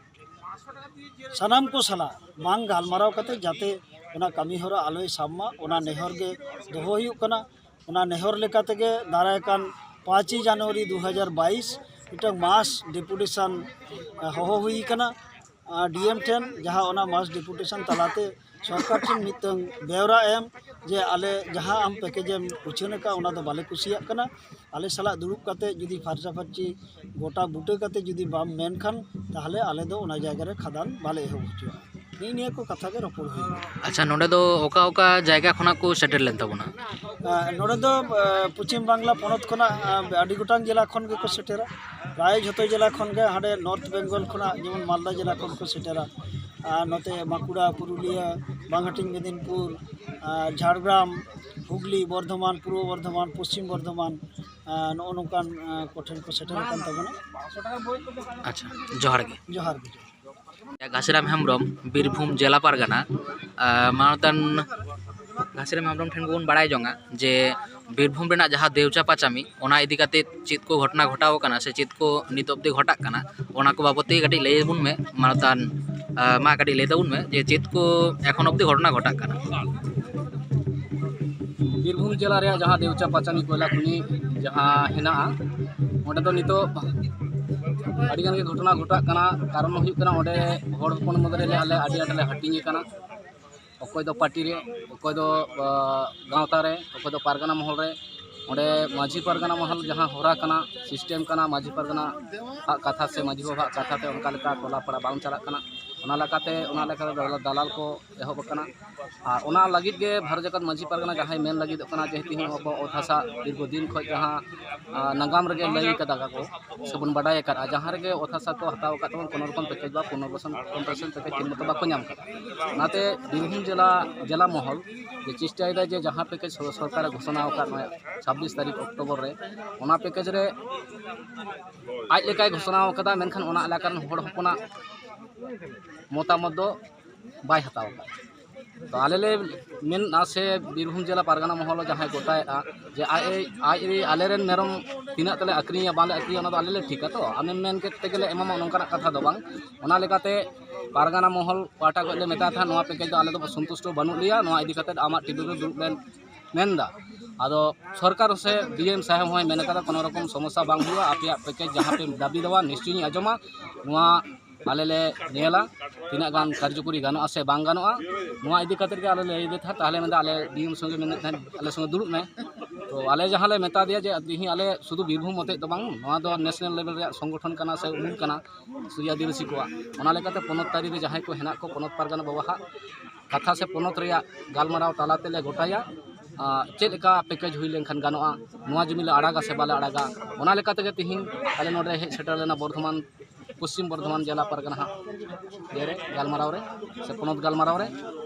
ᱥᱟᱱᱟᱢ ᱠᱚ ᱥᱟᱞᱟᱜ ᱵᱟᱝ ᱜᱟᱞᱢᱟᱨᱟᱣ ᱠᱟᱛᱮ ᱡᱟᱛᱮ ᱚᱱᱟ ᱠᱟᱹᱢᱤ ᱦᱚᱨᱟ ᱟᱞᱚᱭ ᱥᱟᱵ ᱢᱟ, ᱚᱱᱟ ᱱᱮᱦᱚᱨ ᱜᱮ ᱫᱚᱦᱚ ᱦᱩᱭᱩᱜ ᱠᱟᱱᱟ᱾ ᱚᱱᱟ ᱱᱮᱦᱚᱨ ᱞᱮᱠᱟ ᱛᱮᱜᱮ ᱫᱟᱨᱟᱭ ᱠᱟᱱ ᱯᱟᱸᱪᱮᱭ ᱡᱟᱱᱩᱣᱟᱨᱤ ᱫᱩ ᱦᱟᱡᱟᱨ ᱵᱟᱭᱤᱥ ᱢᱤᱫᱴᱟᱝ mass deputation ᱦᱚᱦᱚ ᱦᱩᱭ ᱠᱟᱱᱟ ᱰᱤ ᱮᱢ ᱴᱷᱮᱱ, ᱡᱟᱦᱟᱸ ᱚᱱᱟ mass deputation ᱛᱟᱞᱟᱛᱮ ᱥᱚᱨᱠᱟᱨ ᱴᱷᱮᱱ ᱢᱤᱫᱴᱟᱝ ᱵᱮᱣᱨᱟ ᱮᱢ ᱡᱮ ᱟᱞᱮ ᱡᱟᱦᱟᱸ ᱟᱢ package ᱮᱢ ᱩᱪᱷᱟᱹᱱ ᱟᱠᱟᱫ, ᱚᱱᱟ ᱫᱚ ᱵᱟᱞᱮ ᱠᱩᱥᱤᱭᱟᱜ ᱠᱟᱱᱟ, ᱟᱞᱮ ᱥᱟᱞᱟᱜ ᱫᱩᱲᱩᱵ ᱠᱟᱛᱮ ᱡᱩᱫᱤ ᱯᱷᱟᱨᱪᱟ ᱯᱷᱟᱹᱨᱪᱤ ᱜᱚᱴᱟ ᱵᱩᱴᱟᱹ ᱠᱟᱛᱮ ᱡᱩᱫᱤ ᱵᱟᱢ ᱢᱮᱱ ᱠᱷᱟᱱ, ᱛᱟᱦᱚᱞᱮ ᱟᱞᱮ ᱫᱚ ᱚᱱᱟ ᱡᱟᱭᱜᱟ ᱨᱮ ᱠᱷᱟᱫᱟᱱ ᱵᱟᱞᱮ ᱮᱦᱚᱵ ᱦᱚᱪᱚᱣᱟᱜᱼᱟ᱾ ᱱᱤᱭᱟᱹ ᱱᱤᱭᱟᱹ ᱠᱚ ᱠᱟᱛᱷᱟ ᱜᱮ ᱨᱚᱯᱚᱲ ᱦᱩᱭᱩᱜᱼᱟ᱾ ᱟᱪᱪᱷᱟ, ᱱᱚᱰᱮ ᱫᱚ ᱚᱠᱟ ᱚᱠᱟ ᱡᱟᱭᱜᱟ ᱠᱷᱚᱱᱟᱜ ᱠᱚ ᱥᱮᱴᱮᱨ ᱞᱮᱱ ᱛᱟᱵᱚᱱᱟ? ᱟᱨ ᱱᱚᱰᱮ ᱫᱚ, ᱟᱨ, ᱯᱚᱪᱷᱤᱢ ᱵᱟᱝᱞᱟ ᱯᱚᱱᱚᱛ ᱠᱷᱚᱱᱟᱜ, ᱟᱨ, ᱟᱹᱰᱤ ᱜᱚᱴᱟᱝ ᱡᱮᱞᱟ ᱠᱷᱚᱱ ᱜᱮᱠᱚ ᱥᱮᱴᱮᱨᱟ᱾ ᱯᱨᱟᱭ ᱡᱷᱚᱛᱚ ᱡᱮᱞᱟ ᱠᱷᱚᱱ ᱜᱮ, ᱦᱟᱸᱰᱮ North Bengal ᱠᱷᱚᱱᱟᱜ ᱡᱮᱢᱚᱱ ᱢᱟᱞᱫᱟ ᱡᱮᱞᱟ ᱠᱷᱚᱱ ᱠᱚ ᱥᱮᱴᱮᱨᱟ, ᱟᱨ ᱱᱚᱛᱮ ᱵᱟᱸᱠᱩᱲᱟ, ᱯᱩᱨᱩᱞᱤᱭᱟᱹ, ᱵᱟᱝᱦᱟᱴᱤᱧ, ᱢᱮᱫᱤᱱᱯᱩᱨ, ᱟᱨ ᱡᱷᱟᱲᱜᱨᱟᱢ, ᱦᱩᱜᱽᱞᱤ, ᱵᱚᱨᱫᱷᱚᱢᱟᱱ, ᱯᱩᱨᱵᱚ ᱵᱚᱨᱫᱷᱚᱢᱟᱱ, ᱯᱚᱪᱷᱤᱢ ᱵᱚᱨᱫᱷᱚᱢᱟᱱ, ᱟᱨ ᱱᱚᱜᱼᱚ ᱱᱚᱝᱠᱟᱱ, ᱟᱨ, ᱠᱚᱴᱷᱮᱱ ᱠᱚ ᱥᱮᱴᱮᱨ ᱟᱠᱟᱱ ᱛᱟᱵᱚᱱᱟ᱾ ᱟᱪᱪᱷᱟ, ᱡᱚᱦᱟᱨ ᱜᱮ᱾ ᱡᱚᱦᱟᱨ ᱜᱮ᱾ ᱜᱷᱟᱥᱤᱨᱟᱢ ᱦᱮᱢᱵᱨᱚᱢ, ᱵᱤᱨᱵᱷᱩᱢ ᱡᱮᱞᱟ ᱯᱟᱨᱜᱟᱱᱟ᱾ ᱟᱨ ᱢᱟᱱᱚᱛᱟᱱ ᱜᱷᱟᱥᱤᱨᱟᱢ ᱦᱮᱢᱵᱨᱚᱢ ᱴᱷᱮᱱ ᱜᱮᱵᱚᱱ ᱵᱟᱲᱟᱭ ᱡᱚᱝᱟ ᱡᱮ ᱵᱤᱨᱵᱷᱩᱢ ᱨᱮᱱᱟᱜ ᱡᱟᱦᱟᱸ ᱫᱮᱣᱪᱟ ᱯᱟᱪᱟᱢᱤ, ᱚᱱᱟ ᱤᱫᱤ ᱠᱟᱛᱮ ᱪᱮᱫ ᱠᱚ ᱜᱷᱚᱴᱚᱱᱟ ᱜᱷᱚᱴᱟᱣ ᱟᱠᱟᱱᱟ ᱥᱮ ᱪᱮᱫ ᱠᱚ ᱱᱤᱛ ᱚᱵᱫᱤ ᱜᱷᱚᱴᱟᱜ ᱠᱟᱱᱟ, ᱚᱱᱟ ᱠᱚ ᱵᱟᱵᱚᱫ ᱛᱮ ᱠᱟᱹᱴᱤᱡ ᱞᱟᱹᱭ ᱟᱵᱚᱱ ᱢᱮ ᱢᱟᱱᱚᱛᱟᱱ᱾ ᱟᱨ ᱢᱟ ᱠᱟᱹᱴᱤᱡ ᱞᱟᱹᱭ ᱛᱟᱵᱚᱱ ᱢᱮ ᱡᱮ ᱪᱮᱫ ᱠᱚ ᱮᱠᱷᱚᱱ ᱚᱵᱫᱤ ᱜᱷᱚᱴᱚᱱᱟ ᱜᱷᱚᱴᱟᱜ ᱠᱟᱱᱟ᱾ ᱵᱤᱨᱵᱷᱩᱢ ᱡᱮᱞᱟ ᱨᱮᱭᱟᱜ ᱡᱟᱦᱟᱸ ᱫᱮᱣᱪᱟ ᱯᱟᱪᱟᱢᱤ ᱠᱚᱭᱞᱟ ᱠᱷᱚᱱᱤ ᱡᱟᱦᱟᱸ ᱦᱮᱱᱟᱜᱼᱟ, ᱚᱸᱰᱮ ᱫᱚ ᱱᱤᱛᱚᱜ ᱟᱹᱰᱤ ᱜᱟᱱ ᱜᱮ ᱜᱷᱚᱴᱚᱱᱟ ᱜᱷᱚᱴᱟᱜ ᱠᱟᱱᱟ᱾ ᱠᱟᱨᱚᱱ ᱦᱩᱭᱩᱜ ᱠᱟᱱᱟ, ᱚᱸᱰᱮ ᱦᱚᱲ ᱦᱚᱯᱚᱱ ᱢᱚᱫᱽᱫᱷᱮ ᱨᱮ ᱟᱞᱮ ᱟᱹᱰᱤ ᱟᱸᱴ ᱞᱮ ᱦᱟᱹᱴᱤᱧ ᱟᱠᱟᱱᱟ᱾ ᱚᱠᱚᱭ ᱫᱚ ᱯᱟᱨᱴᱤ ᱨᱮ, ᱚᱠᱚᱭ ᱫᱚ, ᱟᱸ, ᱜᱟᱶᱛᱟ ᱨᱮ, ᱚᱠᱚᱭ ᱫᱚ ᱯᱟᱨᱜᱟᱱᱟ ᱢᱚᱦᱚᱞ ᱨᱮ᱾ ᱚᱸᱰᱮ ᱢᱟᱹᱡᱷᱤ ᱯᱟᱨᱜᱟᱱᱟ ᱢᱚᱦᱚᱞ ᱡᱟᱦᱟᱸ ᱦᱚᱨᱟ ᱠᱟᱱᱟ, system ᱠᱟᱱᱟ, ᱢᱟᱹᱡᱷᱤ ᱯᱟᱨᱜᱟᱱᱟ ᱟᱜ ᱠᱟᱛᱷᱟ ᱥᱮ ᱢᱟᱹᱡᱷᱤ ᱵᱟᱵᱟᱣᱟᱜ ᱠᱟᱛᱷᱟ ᱛᱮ ᱚᱱᱠᱟ ᱞᱮᱠᱟ ᱴᱚᱞᱟ ᱯᱟᱲᱟ ᱵᱟᱝ ᱪᱟᱞᱟᱜ ᱠᱟᱱᱟ᱾ ᱚᱱᱟ ᱞᱮᱠᱟᱛᱮ ᱚᱱᱟ ᱞᱮᱠᱟᱛᱮ ᱫᱟᱞᱟᱞ ᱠᱚ ᱮᱦᱚᱵ ᱟᱠᱟᱱᱟ᱾ ᱟᱨ ᱚᱱᱟ ᱞᱟᱹᱜᱤᱫ ᱜᱮ ᱵᱷᱟᱨᱚᱛ ᱡᱟᱠᱟᱛ ᱢᱟᱹᱡᱷᱤ ᱯᱟᱨᱜᱟᱱᱟ ᱡᱟᱦᱟᱸᱭ ᱢᱮᱱ ᱞᱟᱹᱜᱤᱫᱚᱜ ᱠᱟᱱᱟ ᱡᱮ ᱛᱮᱦᱮᱧ ᱟᱵᱚ ᱚᱛ ᱦᱟᱥᱟ ᱫᱤᱨᱜᱷᱚ ᱫᱤᱱ ᱠᱷᱚᱱ ᱡᱟᱦᱟᱸ ᱱᱟᱜᱟᱢ ᱨᱮᱜᱮ ᱞᱟᱹᱭ ᱠᱟᱫᱟ ᱠᱚ ᱥᱮᱵᱚᱱ ᱵᱟᱰᱟᱭ ᱟᱠᱟᱫᱼᱟ, ᱡᱟᱦᱟᱸ ᱨᱮᱜᱮ ᱚᱛ ᱦᱟᱥᱟ ᱠᱚ ᱦᱟᱛᱟᱣ ᱟᱠᱟᱫ ᱛᱟᱵᱚᱱ ᱠᱳᱱᱳ ᱨᱚᱠᱚᱢ ᱯᱮᱠᱮᱡᱽ ᱵᱟ ᱯᱩᱱᱚᱨᱵᱟᱥᱚᱱ ᱠᱚᱢᱯᱮᱱᱥᱮᱥᱚᱱ ᱯᱮᱠᱮᱡᱽ ᱴᱷᱤᱠ ᱢᱚᱛᱚ ᱵᱟᱠᱚ ᱧᱟᱢ ᱠᱟᱫᱟ᱾ ᱚᱱᱟᱛᱮ ᱵᱤᱨᱵᱷᱩᱢ ᱡᱮᱞᱟ ᱡᱮᱞᱟ ᱢᱚᱦᱚᱞ ᱡᱮ ᱪᱮᱥᱴᱟᱭᱮᱫᱟ ᱡᱮ ᱡᱟᱦᱟᱸ ᱯᱮᱠᱮᱡᱽ ᱥᱚᱨᱠᱟᱨᱮ ᱜᱷᱳᱥᱚᱱᱟ ᱟᱠᱟᱫ ᱱᱚᱣᱟ ᱪᱷᱟᱵᱵᱤᱥ ᱛᱟᱹᱨᱤᱠᱷ ᱚᱠᱴᱳᱵᱚᱨ ᱨᱮ, ᱚᱱᱟ ᱯᱮᱠᱮᱡᱽ ᱨᱮ ᱟᱡ ᱞᱮᱠᱟᱭ ᱜᱷᱳᱥᱚᱱᱟ ᱟᱠᱟᱫᱟ, ᱢᱮᱱᱠᱷᱟᱱ ᱚᱱᱟ ᱮᱞᱟᱠᱟ ᱨᱮᱱ ᱦᱚᱲ ᱦᱚᱯᱚᱱᱟᱜ ᱢᱚᱛᱟᱢᱚᱛ ᱫᱚ ᱵᱟᱭ ᱦᱟᱛᱟᱣ ᱟᱠᱟᱫᱟ᱾ ᱛᱚ ᱟᱞᱮ ᱞᱮ ᱢᱮᱱᱟ ᱥᱮ ᱵᱤᱨᱵᱷᱩᱢ ᱡᱮᱞᱟ ᱯᱟᱨᱜᱟᱱᱟ ᱢᱚᱦᱚᱞ ᱡᱟᱦᱟᱸᱭ ᱜᱚᱴᱟᱭᱮᱫᱼᱟ ᱡᱮ ᱟᱡ ᱟᱡ ᱟᱞᱮᱨᱮᱱ ᱢᱮᱨᱚᱢ ᱛᱤᱱᱟᱹᱜ ᱛᱮᱞᱮ ᱟᱹᱠᱷᱨᱤᱧᱟ ᱵᱟᱞᱮ ᱟᱹᱠᱷᱨᱤᱧᱟ ᱚᱱᱟ ᱫᱚ ᱟᱞᱮ ᱞᱮ ᱴᱷᱤᱠᱟ, ᱛᱚ ᱟᱢᱮᱢ ᱢᱮᱱ ᱠᱮᱫ ᱛᱮᱜᱮ ᱞᱮ ᱮᱢᱟᱢᱟ ᱱᱚᱝᱠᱟᱱᱟᱜ ᱠᱟᱛᱷᱟ ᱫᱚ ᱵᱟᱝ᱾ ᱚᱱᱟ ᱞᱮᱠᱟᱛᱮ ᱯᱟᱨᱜᱟᱱᱟ ᱢᱚᱦᱚᱞ ᱯᱟᱦᱴᱟ ᱠᱷᱚᱱ ᱞᱮ ᱢᱮᱛᱟᱭ ᱛᱟᱦᱮᱸᱫ ᱱᱚᱣᱟ ᱯᱮᱠᱮᱡᱽ ᱫᱚ ᱟᱞᱮ ᱫᱚ ᱥᱚᱱᱛᱩᱥᱴᱚ ᱵᱟᱹᱱᱩᱜ ᱞᱮᱭᱟ, ᱱᱚᱣᱟ ᱤᱫᱤ ᱠᱟᱛᱮᱫ ᱟᱢᱟᱜ ᱴᱤᱵᱷᱤ ᱨᱮ ᱫᱩᱲᱩᱵ ᱞᱮᱱ ᱢᱮᱱᱫᱟ᱾ ᱟᱫᱚ ᱥᱚᱨᱠᱟᱨ ᱥᱮ ᱰᱤ ᱮᱢ ᱥᱟᱦᱮᱵᱽ ᱦᱚᱸᱭ ᱢᱮᱱ ᱠᱟᱫᱟ ᱠᱳᱱᱳ ᱨᱚᱠᱚᱢ ᱥᱚᱢᱚᱥᱥᱟ ᱵᱟᱝ ᱦᱩᱭᱩᱜᱼᱟ, ᱟᱯᱮᱭᱟᱜ ᱯᱮᱠᱮᱡᱽ ᱡᱟᱦᱟᱸ ᱯᱮ ᱫᱟᱹᱵᱤ ᱫᱟᱣᱟ ᱱᱤᱥᱪᱚᱭ ᱤᱧ ᱟᱸᱡᱚᱢᱟ, ᱱᱚᱣᱟ ᱟᱞᱮ ᱞᱮ ᱧᱮᱞᱟ ᱛᱤᱱᱟᱹᱜ ᱜᱟᱱ ᱠᱟᱨᱡᱚᱠᱚᱨᱤ ᱜᱟᱱᱚᱜᱼᱟ ᱥᱮ ᱵᱟᱝ ᱜᱟᱱᱚᱜᱼᱟ᱾ ᱱᱚᱣᱟ ᱤᱫᱤ ᱠᱟᱛᱮᱫ ᱜᱮ ᱟᱞᱮ ᱞᱮ ᱞᱟᱹᱭ ᱮᱫ ᱛᱟᱦᱮᱸᱫ, ᱛᱟᱦᱚᱞᱮ ᱢᱮᱱᱫᱟ ᱟᱞᱮ ᱰᱤ ᱮᱢ ᱥᱚᱸᱜᱮ ᱢᱮᱱᱮᱫ ᱛᱟᱦᱮᱸᱫ ᱟᱞᱮ ᱥᱚᱸᱜᱮ ᱫᱩᱲᱩᱵ ᱢᱮ᱾ ᱛᱚ ᱟᱞᱮ ᱡᱟᱦᱟᱸ ᱞᱮ ᱢᱮᱛᱟ ᱫᱮᱭᱟ ᱡᱮ ᱛᱤᱦᱤᱧ ᱟᱞᱮ ᱥᱩᱫᱷᱩ ᱵᱤᱨᱵᱷᱩᱢ ᱢᱚᱛᱮᱡ ᱫᱚ ᱵᱟᱝ, ᱱᱚᱣᱟ ᱫᱚ ᱱᱮᱥᱱᱟᱞ ᱞᱮᱵᱮᱞ ᱨᱮᱭᱟᱜ ᱥᱚᱝᱜᱚᱴᱷᱚᱱ ᱠᱟᱱᱟ ᱥᱮ ᱩᱢᱩᱞ ᱠᱟᱱᱟ ᱥᱩᱭ ᱟᱹᱫᱤᱵᱟᱹᱥᱤ ᱠᱚᱣᱟᱜ᱾ ᱚᱱᱟ ᱞᱮᱠᱟᱛᱮ ᱯᱚᱱᱚᱛ ᱛᱟᱹᱨᱤ ᱨᱮ ᱡᱟᱦᱟᱸᱭ ᱠᱚ ᱦᱮᱱᱟᱜ ᱠᱚ ᱯᱚᱱᱚᱛ ᱯᱟᱨᱜᱟᱱᱟ ᱵᱟᱵᱟᱣᱟᱜ ᱠᱟᱛᱷᱟ ᱥᱮ ᱯᱚᱱᱚᱛ ᱨᱮᱭᱟᱜ ᱜᱟᱞᱢᱟᱨᱟᱣ ᱛᱟᱞᱟ ᱛᱮᱞᱮ ᱜᱚᱴᱟᱭᱟ, ᱟᱨ ᱪᱮᱫ ᱞᱮᱠᱟ ᱯᱮᱠᱮᱡᱽ ᱦᱩᱭ ᱞᱮᱱᱠᱷᱟᱱ ᱜᱟᱱᱚᱜᱼᱟ, ᱱᱚᱣᱟ ᱡᱩᱢᱤ ᱞᱮ ᱟᱲᱟᱜᱟ ᱥᱮ ᱵᱟᱞᱮ ᱟᱲᱟᱜᱟ᱾ ᱚᱱᱟ ᱞᱮᱠᱟ ᱛᱮᱜᱮ ᱛᱤᱦᱤᱧ ᱟᱞᱮ ᱱᱚᱰᱮ ᱦᱮᱡ ᱥᱮᱴᱮᱨ ᱞᱮᱱᱟ ᱵᱚᱨᱫᱷᱚᱢᱟᱱ, ᱯᱚᱥᱪᱤᱢ ᱵᱚᱨᱫᱷᱚᱢᱟᱱ ᱡᱮᱞᱟ ᱯᱟᱨᱜᱟᱱᱟ ᱦᱟᱸᱜ ᱤᱭᱟᱹ ᱨᱮ ᱜᱟᱞᱢᱟᱨᱟᱣ ᱨᱮ ᱥᱮ ᱯᱚᱱᱚᱛ ᱜᱟᱞᱢᱟᱨᱟᱣ ᱨᱮ᱾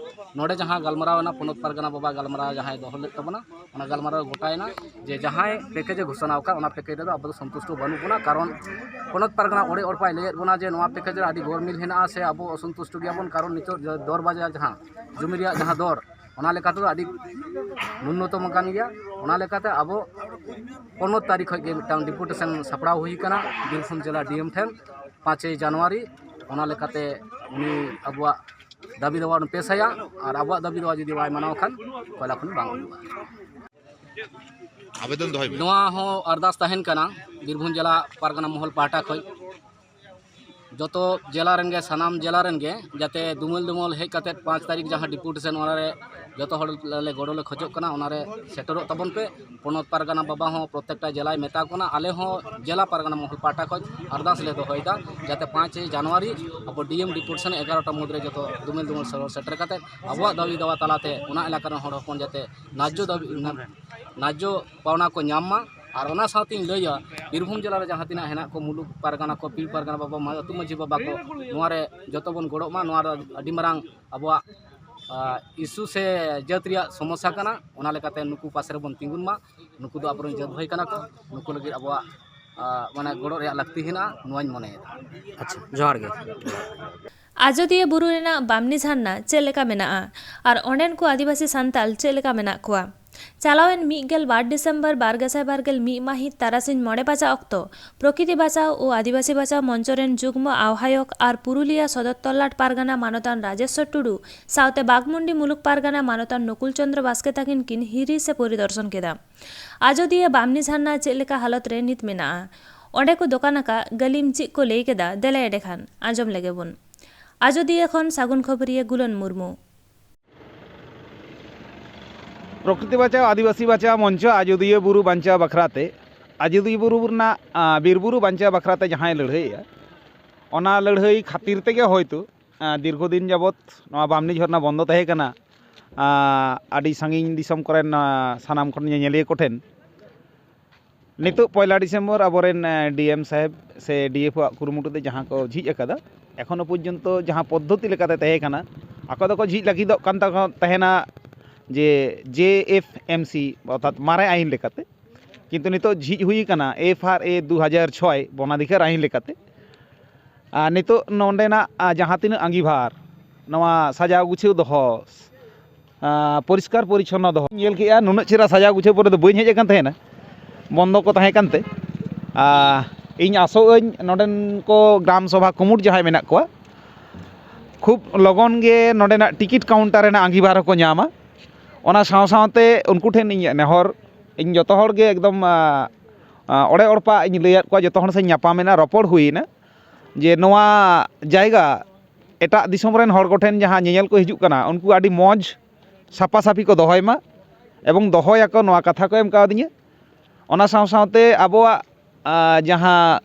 ᱱᱚᱰᱮ ᱡᱟᱦᱟᱸ ᱜᱟᱞᱢᱟᱨᱟᱣ ᱮᱱᱟ ᱯᱚᱱᱚᱛ ᱯᱟᱨᱜᱟᱱᱟ ᱵᱟᱵᱟ ᱜᱟᱞᱢᱟᱨᱟᱣ ᱡᱟᱦᱟᱸᱭ ᱫᱚᱦᱚ ᱞᱮᱫ ᱛᱟᱵᱚᱱᱟ, ᱚᱱᱟ ᱜᱟᱞᱢᱟᱨᱟᱣ ᱨᱮ ᱜᱚᱴᱟᱭᱮᱱᱟ ᱡᱮ ᱡᱟᱦᱟᱸᱭ ᱯᱮᱠᱮᱡᱽ ᱮ ᱜᱷᱳᱥᱚᱱᱟ ᱟᱠᱟᱫ ᱚᱱᱟ ᱯᱮᱠᱮᱡᱽ ᱨᱮᱫᱚ ᱟᱵᱚ ᱫᱚ ᱥᱚᱱᱛᱩᱥᱴᱚ ᱵᱟᱹᱱᱩᱜ ᱵᱚᱱᱟ, ᱠᱟᱨᱚᱱ ᱯᱚᱱᱚᱛ ᱯᱟᱨᱜᱟᱱᱟ ᱚᱲᱮ ᱚᱲᱯᱟᱭ ᱞᱟᱹᱭᱮᱫ ᱵᱚᱱᱟ ᱡᱮ ᱱᱚᱣᱟ ᱯᱮᱠᱮᱡᱽ ᱨᱮ ᱟᱹᱰᱤ ᱜᱚᱲᱢᱤᱞ ᱦᱮᱱᱟᱜᱼᱟ ᱥᱮ ᱟᱵᱚ ᱚᱥᱚᱱᱛᱩᱥᱴᱚ ᱜᱮᱭᱟᱵᱚᱱ, ᱠᱟᱨᱚᱱ ᱱᱤᱛᱚᱜ ᱫᱚᱨ ᱵᱟᱡᱟᱨ ᱡᱟᱦᱟᱸ ᱡᱩᱢᱤ ᱨᱮᱭᱟᱜ ᱡᱟᱦᱟᱸ ᱫᱚᱨ ᱚᱱᱟ ᱞᱮᱠᱟ ᱛᱮᱫᱚ ᱟᱹᱰᱤ ᱱᱩᱱᱱᱚᱛᱚᱢ ᱠᱟᱱ ᱜᱮᱭᱟ᱾ ᱚᱱᱟ ᱞᱮᱠᱟᱛᱮ ᱟᱵᱚ ᱯᱚᱱᱚᱛ ᱛᱟᱹᱨᱤᱠᱷ ᱠᱷᱚᱱ ᱜᱮ ᱢᱤᱫᱴᱟᱝ ᱰᱮᱯᱩᱴᱮᱥᱚᱱ ᱥᱟᱯᱲᱟᱣ ᱦᱩᱭ ᱠᱟᱱᱟ ᱵᱤᱨᱵᱷᱩᱢ ᱡᱮᱞᱟ ᱰᱤ ᱮᱢ ᱴᱷᱮᱱ ᱯᱟᱸᱪᱮᱭ ᱡᱟᱱᱩᱣᱟᱨᱤ᱾ ᱚᱱᱟ ᱞᱮᱠᱟᱛᱮ ᱩᱱᱤ ᱟᱵᱚᱣᱟᱜ ᱫᱟᱹᱵᱤ ᱫᱟᱣᱟ ᱵᱚᱱ ᱯᱮᱥ ᱟᱭᱟ, ᱟᱨ ᱟᱵᱚᱣᱟᱜ ᱫᱟᱹᱵᱤ ᱫᱟᱣᱟ ᱡᱩᱫᱤ ᱵᱟᱭ ᱢᱟᱱᱟᱣ ᱠᱷᱟᱱ ᱯᱚᱭᱞᱟ ᱠᱷᱚᱱ ᱵᱟᱝ ᱦᱩᱭᱩᱜᱼᱟ᱾ ᱟᱵᱮᱫᱚᱱ ᱫᱚᱦᱚᱭ ᱢᱮ᱾ ᱱᱚᱣᱟ ᱦᱚᱸ ᱟᱨᱫᱟᱥ ᱛᱟᱦᱮᱱ ᱠᱟᱱᱟ ᱵᱤᱨᱵᱷᱩᱢ ᱡᱮᱞᱟ ᱯᱟᱨᱜᱟᱱᱟ ᱢᱚᱦᱚᱞ ᱯᱟᱦᱴᱟ ᱠᱷᱚᱱ ᱡᱚᱛᱚ ᱡᱮᱞᱟ ᱨᱮᱱ ᱜᱮ, ᱥᱟᱱᱟᱢ ᱡᱮᱞᱟ ᱨᱮᱱ ᱜᱮ ᱡᱟᱛᱮ ᱫᱩᱢᱟᱹᱞ ᱫᱩᱢᱟᱹᱞ ᱦᱮᱡ ᱠᱟᱛᱮᱫ ᱯᱟᱸᱪ ᱛᱟᱹᱨᱤᱠᱷ ᱡᱟᱦᱟᱸ ᱰᱮᱯᱩᱴᱮᱥᱚᱱ ᱚᱱᱟ ᱨᱮ ᱡᱚᱛᱚ ᱦᱚᱲ ᱞᱮ ᱜᱚᱲᱚ ᱞᱮ ᱠᱷᱚᱡᱚᱜ ᱠᱟᱱᱟ, ᱚᱱᱟᱨᱮ ᱥᱮᱴᱮᱨᱚᱜ ᱛᱟᱵᱚᱱ ᱯᱮ᱾ ᱯᱚᱱᱚᱛ ᱯᱟᱨᱜᱟᱱᱟ ᱵᱟᱵᱟ ᱦᱚᱸ ᱯᱨᱚᱛᱮᱠᱴᱟ ᱡᱮᱞᱟᱭ ᱢᱮᱛᱟ ᱠᱚ ᱠᱟᱱᱟ᱾ ᱟᱞᱮ ᱦᱚᱸ ᱡᱮᱞᱟ ᱯᱟᱨᱜᱟᱱᱟ ᱢᱚᱦᱚᱞ ᱯᱟᱦᱴᱟ ᱠᱷᱚᱱ ᱟᱨᱫᱟᱥ ᱞᱮ ᱫᱚᱦᱚᱭᱮᱫᱟ, ᱡᱟᱛᱮ ᱯᱟᱸᱪᱮᱭ ᱡᱟᱱᱩᱣᱟᱨᱤ ᱟᱵᱚ ᱰᱤ ᱮᱢ ᱰᱤ ᱯᱳᱨᱥᱚᱱ ᱮᱜᱟᱨᱚᱴᱟ ᱢᱩᱫᱽᱨᱮ ᱡᱚᱛᱚ ᱫᱩᱢᱮᱞ ᱫᱩᱢᱮᱞ ᱥᱚᱦᱚᱨ ᱥᱮᱴᱮᱨ ᱠᱟᱛᱮ ᱟᱵᱚᱣᱟᱜ ᱫᱟᱹᱵᱤ ᱫᱟᱣᱟ ᱛᱟᱞᱟᱛᱮ ᱚᱱᱟ ᱮᱞᱟᱠᱟ ᱨᱮᱱ ᱦᱚᱲ ᱦᱚᱯᱚᱱ ᱡᱟᱛᱮ ᱱᱟᱡᱽᱡᱚ ᱫᱟᱹᱵᱤ, ᱱᱟᱡᱽᱡᱚ ᱯᱟᱣᱱᱟ ᱠᱚ ᱧᱟᱢ ᱢᱟ᱾ ᱟᱨ ᱚᱱᱟ ᱥᱟᱶᱛᱮᱧ ᱞᱟᱹᱭᱟ, ᱵᱤᱨᱵᱷᱩᱢ ᱡᱮᱞᱟ ᱨᱮ ᱡᱟᱦᱟᱸ ᱛᱤᱱᱟᱹᱜ ᱦᱮᱱᱟᱜ ᱠᱚ ᱢᱩᱞᱩᱠ ᱯᱟᱨᱜᱟᱱᱟ ᱠᱚ, ᱯᱤᱲ ᱯᱟᱨᱜᱟᱱᱟ ᱵᱟᱵᱟ, ᱢᱟ-, ᱟᱹᱛᱩ ᱢᱟᱹᱡᱷᱤ ᱵᱟᱵᱟ ᱠᱚ, ᱱᱚᱣᱟ ᱨᱮ ᱡᱚᱛᱚ ᱵᱚᱱ ᱜᱚᱲᱚᱜ ᱢᱟ᱾ ᱱᱚᱣᱟ ᱫᱚ ᱟᱹᱰᱤ ᱢᱟᱨᱟᱝ ᱟᱵᱚᱣᱟᱜ, ᱟ, ᱤᱥᱩ ᱥᱮ ᱡᱟᱹᱛ ᱨᱮᱭᱟᱜ ᱥᱚᱢᱚᱥᱥᱟ ᱠᱟᱱᱟ᱾ ᱚᱱᱟ ᱞᱮᱠᱟᱛᱮ ᱱᱩᱠᱩ ᱯᱟᱥᱮ ᱨᱮᱵᱚᱱ ᱛᱤᱸᱜᱩᱱ ᱢᱟ᱾ ᱱᱩᱠᱩ ᱫᱚ ᱟᱵᱚᱨᱮᱱ ᱡᱟᱹᱛ ᱵᱷᱟᱹᱭ ᱠᱟᱱᱟ ᱠᱚ᱾ ᱱᱩᱠᱩ ᱞᱟᱹᱜᱤᱫ ᱟᱵᱚᱣᱟᱜ, ᱟ, ᱢᱟᱱᱮ ᱜᱚᱲᱚ ᱨᱮᱭᱟᱜ ᱞᱟᱹᱠᱛᱤ ᱦᱮᱱᱟᱜᱼᱟ, ᱱᱚᱣᱟᱧ ᱢᱚᱱᱮᱭᱮᱫᱟ᱾ ᱟᱪᱪᱷᱟ, ᱡᱚᱦᱟᱨ ᱜᱮ᱾ ᱟᱡᱚᱫᱤᱭᱟᱹ ᱵᱩᱨᱩ ᱨᱮᱱᱟᱜ ᱵᱟᱢᱱᱤ ᱡᱷᱟᱨᱱᱟ ᱪᱮᱫ ᱞᱮᱠᱟ ᱢᱮᱱᱟᱜᱼᱟ ᱟᱨ ᱚᱸᱰᱮᱱ ᱠᱚ ᱟᱹᱫᱤᱵᱟᱹᱥᱤ ᱥᱟᱱᱛᱟᱲ ᱪᱮᱫ ᱞᱮᱠᱟ ᱢᱮᱱᱟᱜ ᱠᱚᱣᱟ? ᱪᱟᱞᱟᱣᱮᱱ ᱢᱤᱫ ᱜᱮᱞ ᱵᱟᱨ ᱰᱤᱥᱮᱢᱵᱚᱨ ᱵᱟᱨ ᱜᱮᱥᱟᱭ ᱵᱟᱨ ᱜᱮᱞ ᱢᱤᱫ ᱢᱟᱹᱦᱤᱛ ᱛᱟᱨᱟᱥᱤᱧ ᱢᱚᱬᱮ ᱵᱟᱡᱟ ᱚᱠᱛᱚ ᱯᱨᱚᱠᱤᱛᱤ ᱵᱟᱪᱟᱣ ᱳ ᱟᱹᱫᱤᱵᱟᱹᱥᱤ ᱵᱟᱪᱟᱣ ᱢᱚᱧᱪᱚ ᱨᱮᱱ ᱡᱩᱜᱽᱢᱚ ᱟᱦᱵᱟᱭᱚᱠ ᱟᱨ ᱯᱩᱨᱩᱞᱤᱭᱟᱹ ᱥᱚᱫᱚᱨ ᱛᱚᱞᱞᱟᱴ ᱯᱟᱨᱜᱟᱱᱟ ᱢᱟᱱᱚᱛᱟᱱ ᱨᱟᱡᱮᱥᱣᱚᱨ ᱴᱩᱰᱩ ᱥᱟᱶᱛᱮ ᱵᱟᱜᱽᱢᱩᱱᱰᱤ ᱢᱩᱞᱩᱠ ᱯᱟᱨᱜᱟᱱᱟ ᱢᱟᱱᱚᱛᱟᱱ ᱱᱩᱠᱩᱞ ᱪᱚᱸᱫᱽᱨᱚ ᱵᱟᱥᱠᱮ ᱛᱟᱹᱠᱤᱱ ᱠᱤᱱ ᱦᱤᱨᱤ ᱥᱮ ᱯᱚᱨᱤᱫᱚᱨᱥᱚᱱ ᱠᱮᱫᱟ᱾ ᱟᱡᱚᱫᱤᱭᱟᱹ ᱵᱟᱢᱱᱤ ᱡᱷᱟᱨᱱᱟ ᱪᱮᱫ ᱞᱮᱠᱟ ᱦᱟᱞᱚᱛ ᱨᱮ ᱱᱤᱛ ᱢᱮᱱᱟᱜᱼᱟ, ᱚᱸᱰᱮ ᱠᱚ ᱫᱚᱠᱟᱱ ᱟᱠᱟᱫ ᱜᱟᱹᱞᱤᱢ ᱪᱮᱫ ᱠᱚ ᱞᱟᱹᱭ ᱠᱮᱫᱟ, ᱫᱮᱞᱟ ᱮᱸᱰᱮᱠᱷᱟᱱ ᱟᱸᱡᱚᱢ ᱞᱮᱜᱮ ᱵᱚᱱ᱾ ᱟᱡᱚᱫᱤᱭᱟᱹ ᱠᱷᱚᱱ ᱥᱟᱹᱜᱩᱱ ᱠᱷᱚᱵᱚᱨᱤᱭᱟᱹ ᱜᱩᱞᱚᱱ ᱢᱩᱨᱢᱩ᱾ ᱯᱨᱚᱠᱨᱤᱛᱤ ᱵᱟᱧᱪᱟᱣ, ᱟᱹᱫᱤᱵᱟᱹᱥᱤ ᱵᱟᱧᱪᱟᱣ ᱢᱚᱧᱪᱚ ᱟᱡᱚᱫᱤᱭᱟᱹ ᱵᱩᱨᱩ ᱵᱟᱧᱪᱟᱣ ᱵᱟᱠᱷᱨᱟᱛᱮ, ᱟᱡᱚᱫᱤᱭᱟᱹ ᱵᱩᱨᱩ ᱨᱮᱱᱟᱜ, ᱟ, ᱵᱤᱨ ᱵᱩᱨᱩ ᱵᱟᱧᱪᱟᱣ ᱵᱟᱠᱷᱨᱟᱛᱮ ᱡᱟᱦᱟᱸᱭ ᱞᱟᱹᱲᱦᱟᱹᱭᱮᱜᱼᱟ, ᱚᱱᱟ ᱞᱟᱹᱲᱦᱟᱹᱭ ᱠᱷᱟᱹᱛᱤᱨ ᱛᱮᱜᱮ ᱦᱚᱭᱛᱳ, ᱟ, ᱫᱤᱨᱜᱷᱚ ᱫᱤᱱ ᱡᱟᱵᱚᱛ ᱱᱚᱣᱟ ᱵᱟᱢᱱᱤ ᱡᱷᱚᱨᱱᱟ ᱵᱚᱱᱫᱚ ᱛᱟᱦᱮᱸ ᱠᱟᱱᱟ᱾ ᱟ, ᱟᱹᱰᱤ ᱥᱟᱺᱜᱤᱧ ᱫᱤᱥᱚᱢ ᱠᱚᱨᱮᱱ, ᱟ, ᱥᱟᱱᱟᱢ ᱠᱷᱚᱱ ᱧᱮᱧᱮᱞᱤᱭᱟᱹ ᱠᱚᱴᱷᱮᱱ ᱱᱤᱛᱚᱜ ᱯᱚᱭᱞᱟ ᱰᱤᱥᱮᱢᱵᱚᱨ ᱟᱵᱚᱨᱮᱱ, ᱮ, ᱰᱤ ᱮᱢ ᱥᱟᱦᱮᱵᱽ ᱥᱮ ᱰᱤ ᱮᱯᱷ ᱟᱜ ᱠᱩᱨᱩᱢᱩᱴᱩ ᱛᱮ ᱡᱟᱦᱟᱸ ᱠᱚ ᱡᱷᱤᱡ ᱟᱠᱟᱫᱟ, ᱮᱠᱷᱚᱱᱳ ᱯᱚᱨᱡᱚᱱᱛᱚ ᱡᱟᱦᱟᱸ ᱯᱚᱫᱽᱫᱷᱚᱛᱤ ᱞᱮᱠᱟᱛᱮ ᱛᱟᱦᱮᱸ ᱠᱟᱱᱟ, ᱟᱠᱚ ᱫᱚᱠᱚ ᱡᱷᱤᱡ ᱞᱟᱹᱜᱤᱫᱚᱜ ᱠᱟᱱ ᱛᱟᱠᱚ ᱛᱟᱦᱮᱱᱟ ᱡᱮ ᱡᱮ ᱮᱯᱷ ᱮᱢ ᱥᱤ, ᱚᱨᱛᱷᱟᱛ ᱢᱟᱨᱮ ᱟᱭᱤᱱ ᱞᱮᱠᱟᱛᱮ, ᱠᱤᱱᱛᱩ ᱱᱤᱛᱚᱜ ᱡᱷᱤᱡ ᱦᱩᱭ ᱠᱟᱱᱟ ᱮᱯᱷ ᱟᱨ ᱮ ᱫᱩ ᱦᱟᱡᱟᱨ ᱪᱷᱚᱭ ᱵᱚᱱᱟᱫᱷᱤᱠᱟᱨ ᱟᱭᱤᱱ ᱞᱮᱠᱟᱛᱮ᱾ ᱟᱨ ᱱᱤᱛᱚᱜ ᱱᱚᱰᱮᱱᱟᱜ, ᱟ, ᱡᱟᱦᱟᱸ ᱛᱤᱱᱟᱹᱜ ᱟᱸᱜᱤᱵᱷᱟᱨ, ᱱᱚᱣᱟ ᱥᱟᱡᱟᱣ ᱜᱩᱪᱷᱟᱹᱣ ᱫᱚᱦᱚ, ᱟ, ᱯᱚᱨᱤᱥᱠᱟᱨ ᱯᱚᱨᱤᱪᱷᱚᱱᱱᱚ ᱫᱚᱦᱚ᱾ ᱧᱮᱞ ᱠᱮᱜᱼᱟ, ᱱᱩᱱᱟᱹᱜ ᱪᱮᱦᱨᱟ ᱥᱟᱡᱟᱣ ᱜᱩᱪᱷᱟᱹᱣ ᱯᱚᱨᱮ ᱫᱚ ᱵᱟᱹᱧ ᱦᱮᱡ ᱟᱠᱟᱱ ᱛᱟᱦᱮᱱᱟ, ᱵᱚᱱᱫᱚ ᱠᱚ ᱛᱟᱦᱮᱸ ᱠᱟᱱᱛᱮ᱾ ᱟ, ᱤᱧ ᱟᱥᱚᱜ ᱟᱹᱧ ᱱᱚᱰᱮᱱ ᱠᱚ ᱜᱨᱟᱢ ᱥᱚᱵᱷᱟ ᱠᱩᱢᱩᱴ ᱡᱟᱦᱟᱸᱭ ᱢᱮᱱᱟᱜ ᱠᱚᱣᱟ, ᱠᱷᱩᱵ ᱞᱚᱜᱚᱱ ᱜᱮ ᱱᱚᱰᱮᱱᱟᱜ ᱴᱤᱠᱤᱴ ᱠᱟᱣᱩᱱᱴᱟᱨ ᱨᱮᱱᱟᱜ ᱟᱸᱜᱤᱵᱷᱟᱨ ᱦᱚᱸᱠᱚ ᱧᱟᱢᱟ᱾ ᱚᱱᱟ ᱥᱟᱶ ᱥᱟᱶᱛᱮ ᱩᱱᱠᱩ ᱴᱷᱮᱱ ᱤᱧᱟᱹᱜ ᱱᱮᱦᱚᱨ, ᱤᱧ ᱡᱚᱛᱚ ᱦᱚᱲ ᱜᱮ ᱮᱠᱫᱚᱢ, ᱟ, ᱟ, ᱚᱲᱮ ᱚᱲᱯᱟ ᱤᱧ ᱞᱟᱹᱭᱟᱫ ᱠᱚᱣᱟ, ᱡᱚᱛᱚ ᱦᱚᱲ ᱥᱟᱶ ᱧᱟᱯᱟᱢ ᱮᱱᱟ, ᱨᱚᱯᱚᱲ ᱦᱩᱭᱮᱱᱟ ᱡᱮ ᱱᱚᱣᱟ ᱡᱟᱭᱜᱟ ᱮᱴᱟᱜ ᱫᱤᱥᱚᱢ ᱨᱮᱱ ᱦᱚᱲ ᱠᱚᱴᱷᱮᱱ ᱡᱟᱦᱟᱸ ᱧᱮᱧᱮᱞ ᱠᱚ ᱦᱤᱡᱩᱜ ᱠᱟᱱᱟ, ᱩᱱᱠᱩ ᱟᱹᱰᱤ ᱢᱚᱡᱽ ᱥᱟᱯᱷᱟ ᱥᱟᱹᱯᱷᱤ ᱠᱚ ᱫᱚᱦᱚᱭ ᱢᱟ ᱮᱵᱚᱝ ᱫᱚᱦᱚᱭᱟᱠᱚ, ᱱᱚᱣᱟ ᱠᱟᱛᱷᱟ ᱠᱚ ᱮᱢ ᱠᱟᱣᱫᱤᱧᱟ᱾ ᱚᱱᱟ ᱥᱟᱶ ᱥᱟᱶᱛᱮ ᱟᱵᱚᱣᱟᱜ, ᱟᱸ, ᱡᱟᱦᱟᱸ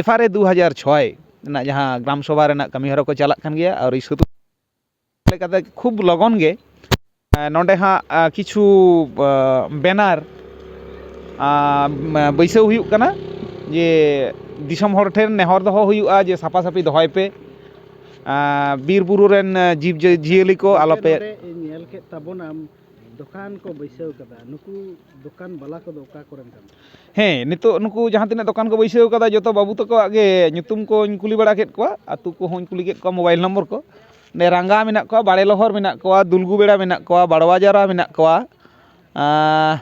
ᱮᱯᱷ ᱟᱨ ᱮ ᱫᱩ ᱦᱟᱡᱟᱨ ᱪᱷᱚᱭ ᱨᱮᱱᱟᱜ ᱡᱟᱦᱟᱸ ᱜᱨᱟᱢ ᱥᱚᱵᱷᱟ ᱨᱮᱱᱟᱜ ᱠᱟᱹᱢᱤ ᱦᱚᱨᱟ ᱠᱚ ᱪᱟᱞᱟᱜ ᱠᱟᱱ ᱜᱮᱭᱟ, ᱟᱹᱣᱨᱤ ᱥᱟᱹᱛ ᱞᱮᱠᱟᱛᱮ ᱠᱷᱩᱵ ᱞᱚᱜᱚᱱ ᱜᱮ, ᱮᱸ, ᱱᱚᱰᱮ ᱦᱟᱸᱜ, ᱟᱸ, ᱠᱤᱪᱷᱩ, ᱟᱸ, ᱵᱮᱱᱟᱨ, ᱟᱸ, ᱵᱟᱹᱭᱥᱟᱹᱣ ᱦᱩᱭᱩᱜ ᱠᱟᱱᱟ, ᱡᱮ ᱫᱤᱥᱚᱢ ᱦᱚᱲ ᱴᱷᱮᱱ ᱱᱮᱦᱚᱨ ᱫᱚᱦᱚ ᱦᱩᱭᱩᱜᱼᱟ ᱡᱮ ᱥᱟᱯᱷᱟ ᱥᱟᱹᱯᱷᱤ ᱫᱚᱦᱚᱭ ᱯᱮ, ᱟᱸ, ᱵᱤᱨ ᱵᱩᱨᱩ ᱨᱮᱱ, ᱟᱸ, ᱡᱤᱵᱽ ᱡᱤᱭᱟᱹᱞᱤ ᱠᱚ ᱜᱚᱢᱠᱮ, ᱟᱞᱚᱯᱮ᱾ ᱱᱚᱰᱮ ᱧᱮᱞ ᱠᱮᱫ ᱛᱟᱵᱚᱱᱟᱢ, ᱫᱚᱠᱟᱱ ᱠᱚ ᱵᱟᱹᱭᱥᱟᱹᱣ ᱠᱟᱫᱟ, ᱱᱩᱠᱩ ᱫᱚᱠᱟᱱ ᱵᱟᱞᱟ ᱠᱚᱫᱚ ᱚᱠᱟ ᱠᱚᱨᱮᱱ ᱠᱟᱱᱟ? ᱦᱮᱸ, ᱱᱤᱛᱚᱜ ᱱᱩᱠᱩ ᱡᱟᱦᱟᱸ ᱛᱤᱱᱟᱹᱜ ᱫᱚᱠᱟᱱ ᱠᱚ ᱵᱟᱹᱭᱥᱟᱹᱣ ᱠᱟᱫᱟ, ᱡᱚᱛᱚ ᱵᱟᱹᱵᱩ ᱛᱟᱠᱚᱣᱟᱜ ᱜᱮ ᱧᱩᱛᱩᱢ ᱠᱚᱧ ᱠᱩᱞᱤ ᱵᱟᱲᱟ ᱠᱮᱫ ᱠᱚᱣᱟ, ᱟᱹᱛᱩ ᱠᱚᱦᱚᱸᱧ ᱠᱩᱞᱤ ᱠᱮᱫ ᱠᱚᱣᱟ, ᱢᱳᱵᱟᱭᱤᱞ ᱱᱚᱢᱵᱚᱨ ᱠᱚ᱾ ᱱᱚᱰᱮ ᱨᱟᱸᱜᱟ ᱢᱮᱱᱟᱜ ᱠᱚᱣᱟ, ᱵᱟᱲᱮ ᱞᱚᱦᱚᱨ ᱢᱮᱱᱟᱜ ᱠᱚᱣᱟ, ᱫᱩᱞᱜᱩ ᱵᱮᱲᱟ ᱢᱮᱱᱟᱜ ᱠᱚᱣᱟ, ᱵᱟᱲᱣᱟ ᱡᱟᱨᱟ ᱢᱮᱱᱟᱜ ᱠᱚᱣᱟ, ᱟᱸ,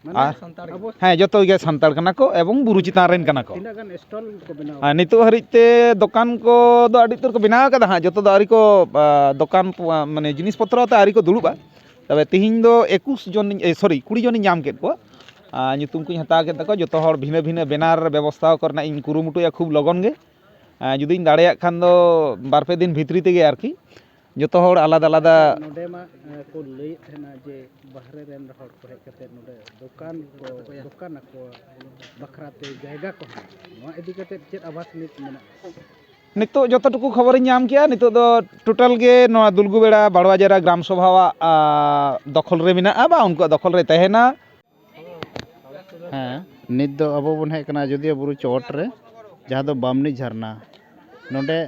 ᱢᱟᱱᱮ ᱟᱨ ᱥᱟᱱᱛᱟᱲ ᱜᱮ᱾ ᱟᱵᱚ ᱦᱮᱸ, ᱡᱚᱛᱚ ᱜᱮ ᱥᱟᱱᱛᱟᱲ ᱠᱟᱱᱟ ᱠᱚ ᱮᱵᱚᱝ ᱵᱩᱨᱩ ᱪᱮᱛᱟᱱ ᱨᱮᱱ ᱠᱟᱱᱟ ᱠᱚ᱾ ᱛᱤᱱᱟᱹᱜ ᱜᱟᱱ ᱥᱴᱚᱞ ᱠᱚ ᱵᱮᱱᱟᱣ ᱟᱨ ᱱᱤᱛᱚᱜ ᱦᱟᱹᱨᱤᱡ ᱛᱮ ᱫᱚᱠᱟᱱ ᱠᱚᱫᱚ ᱟᱹᱰᱤ ᱩᱛᱟᱹᱨ ᱠᱚ ᱵᱮᱱᱟᱣ ᱠᱟᱫᱟ ᱦᱟᱸᱜ, ᱡᱚᱛᱚ ᱫᱚ ᱟᱹᱣᱨᱤ ᱠᱚ, ᱟᱸ, ᱫᱚᱠᱟᱱ ᱯᱚ-, ᱢᱟᱱᱮ ᱡᱤᱱᱤᱥ ᱯᱚᱛᱨᱚ ᱟᱛᱮ ᱟᱹᱣᱨᱤ ᱠᱚ ᱫᱩᱲᱩᱵᱼᱟ᱾ ᱛᱚᱵᱮ ᱛᱤᱦᱤᱧ ᱫᱚ ᱮᱠᱩᱥ ᱡᱚᱱ, ᱮ, ᱥᱚᱨᱤ, ᱠᱩᱲᱤ ᱡᱚᱱᱤᱧ ᱧᱟᱢ ᱠᱮᱫ ᱠᱚᱣᱟ᱾ ᱟᱨ ᱧᱩᱛᱩᱢ ᱠᱚᱧ ᱦᱟᱛᱟᱣ ᱠᱮᱫ ᱛᱟᱠᱚᱣᱟ᱾ ᱡᱚᱛᱚ ᱦᱚᱲ ᱵᱷᱤᱱᱟᱹ ᱵᱷᱤᱱᱟᱹ ᱵᱮᱱᱟᱨ ᱵᱮᱵᱚᱥᱛᱷᱟ ᱠᱚᱨᱮᱱᱟᱜ ᱤᱧ ᱠᱩᱨᱩᱢᱩᱴᱩᱭᱟ ᱠᱷᱩᱵ ᱞᱚᱜᱚᱱ ᱜᱮ᱾ ᱟᱨ ᱡᱩᱫᱤᱧ ᱫᱟᱲᱮᱭᱟᱜ ᱠᱷᱟᱱ ᱫᱚ ᱵᱟᱨ ᱯᱮ ᱫᱤᱱ ᱵᱷᱤᱛᱨᱤ ᱛᱮᱜᱮ ᱟᱨᱠᱤ ᱡᱚᱛᱚ ᱦᱚᱲ ᱟᱞᱟᱫᱟ ᱟᱞᱟᱫᱟ᱾ ᱱᱚᱰᱮ ᱢᱟ, ᱮ, ᱠᱚ ᱞᱟᱹᱭᱮᱫ ᱛᱟᱦᱮᱱᱟ ᱡᱮ ᱵᱟᱦᱨᱮ ᱨᱮᱱ ᱦᱚᱲ ᱠᱚ ᱦᱮᱡ ᱠᱟᱛᱮ ᱱᱚᱰᱮ ᱫᱚᱠᱟᱱ ᱠᱚ, ᱫᱚᱠᱟᱱ ᱟᱠᱚ ᱵᱟᱠᱷᱨᱟ ᱛᱮ ᱡᱟᱭᱜᱟ ᱠᱚ ᱦᱟᱛᱟᱣᱟ᱾ ᱱᱚᱣᱟ ᱤᱫᱤ ᱠᱟᱛᱮ ᱪᱮᱫ ᱟᱵᱷᱟᱥ ᱱᱤᱛ ᱢᱮᱱᱟᱜᱼᱟ? ᱱᱤᱛᱚᱜ ᱡᱚᱛᱚ ᱴᱩᱠᱩ ᱠᱷᱚᱵᱚᱨᱤᱧ ᱧᱟᱢ ᱠᱮᱜᱼᱟ, ᱱᱤᱛᱚᱜ ᱫᱚ ᱴᱳᱴᱟᱞ ᱜᱮ ᱱᱚᱣᱟ ᱫᱩᱞᱜᱩᱵᱮᱲᱟ ᱵᱟᱲᱣᱟᱡᱟᱨᱟ ᱜᱨᱟᱢ ᱥᱚᱵᱷᱟᱣᱟᱜ, ᱟ, ᱫᱚᱠᱷᱚᱞ ᱨᱮ ᱢᱮᱱᱟᱜᱼᱟ ᱵᱟ ᱩᱱᱠᱩᱣᱟᱜ ᱫᱚᱠᱷᱚᱞ ᱨᱮ ᱛᱟᱦᱮᱱᱟ᱾ ᱦᱮᱸ, ᱱᱤᱛ ᱫᱚ ᱟᱵᱚ ᱵᱚᱱ ᱦᱮᱡ ᱠᱟᱱᱟ ᱟᱡᱳᱫᱤᱭᱟᱹ ᱵᱩᱨᱩ ᱪᱚᱴ ᱨᱮ, ᱡᱟᱦᱟᱸ ᱫᱚ ᱵᱟᱢᱱᱤ ᱡᱷᱟᱨᱱᱟ᱾ ᱱᱚᱰᱮ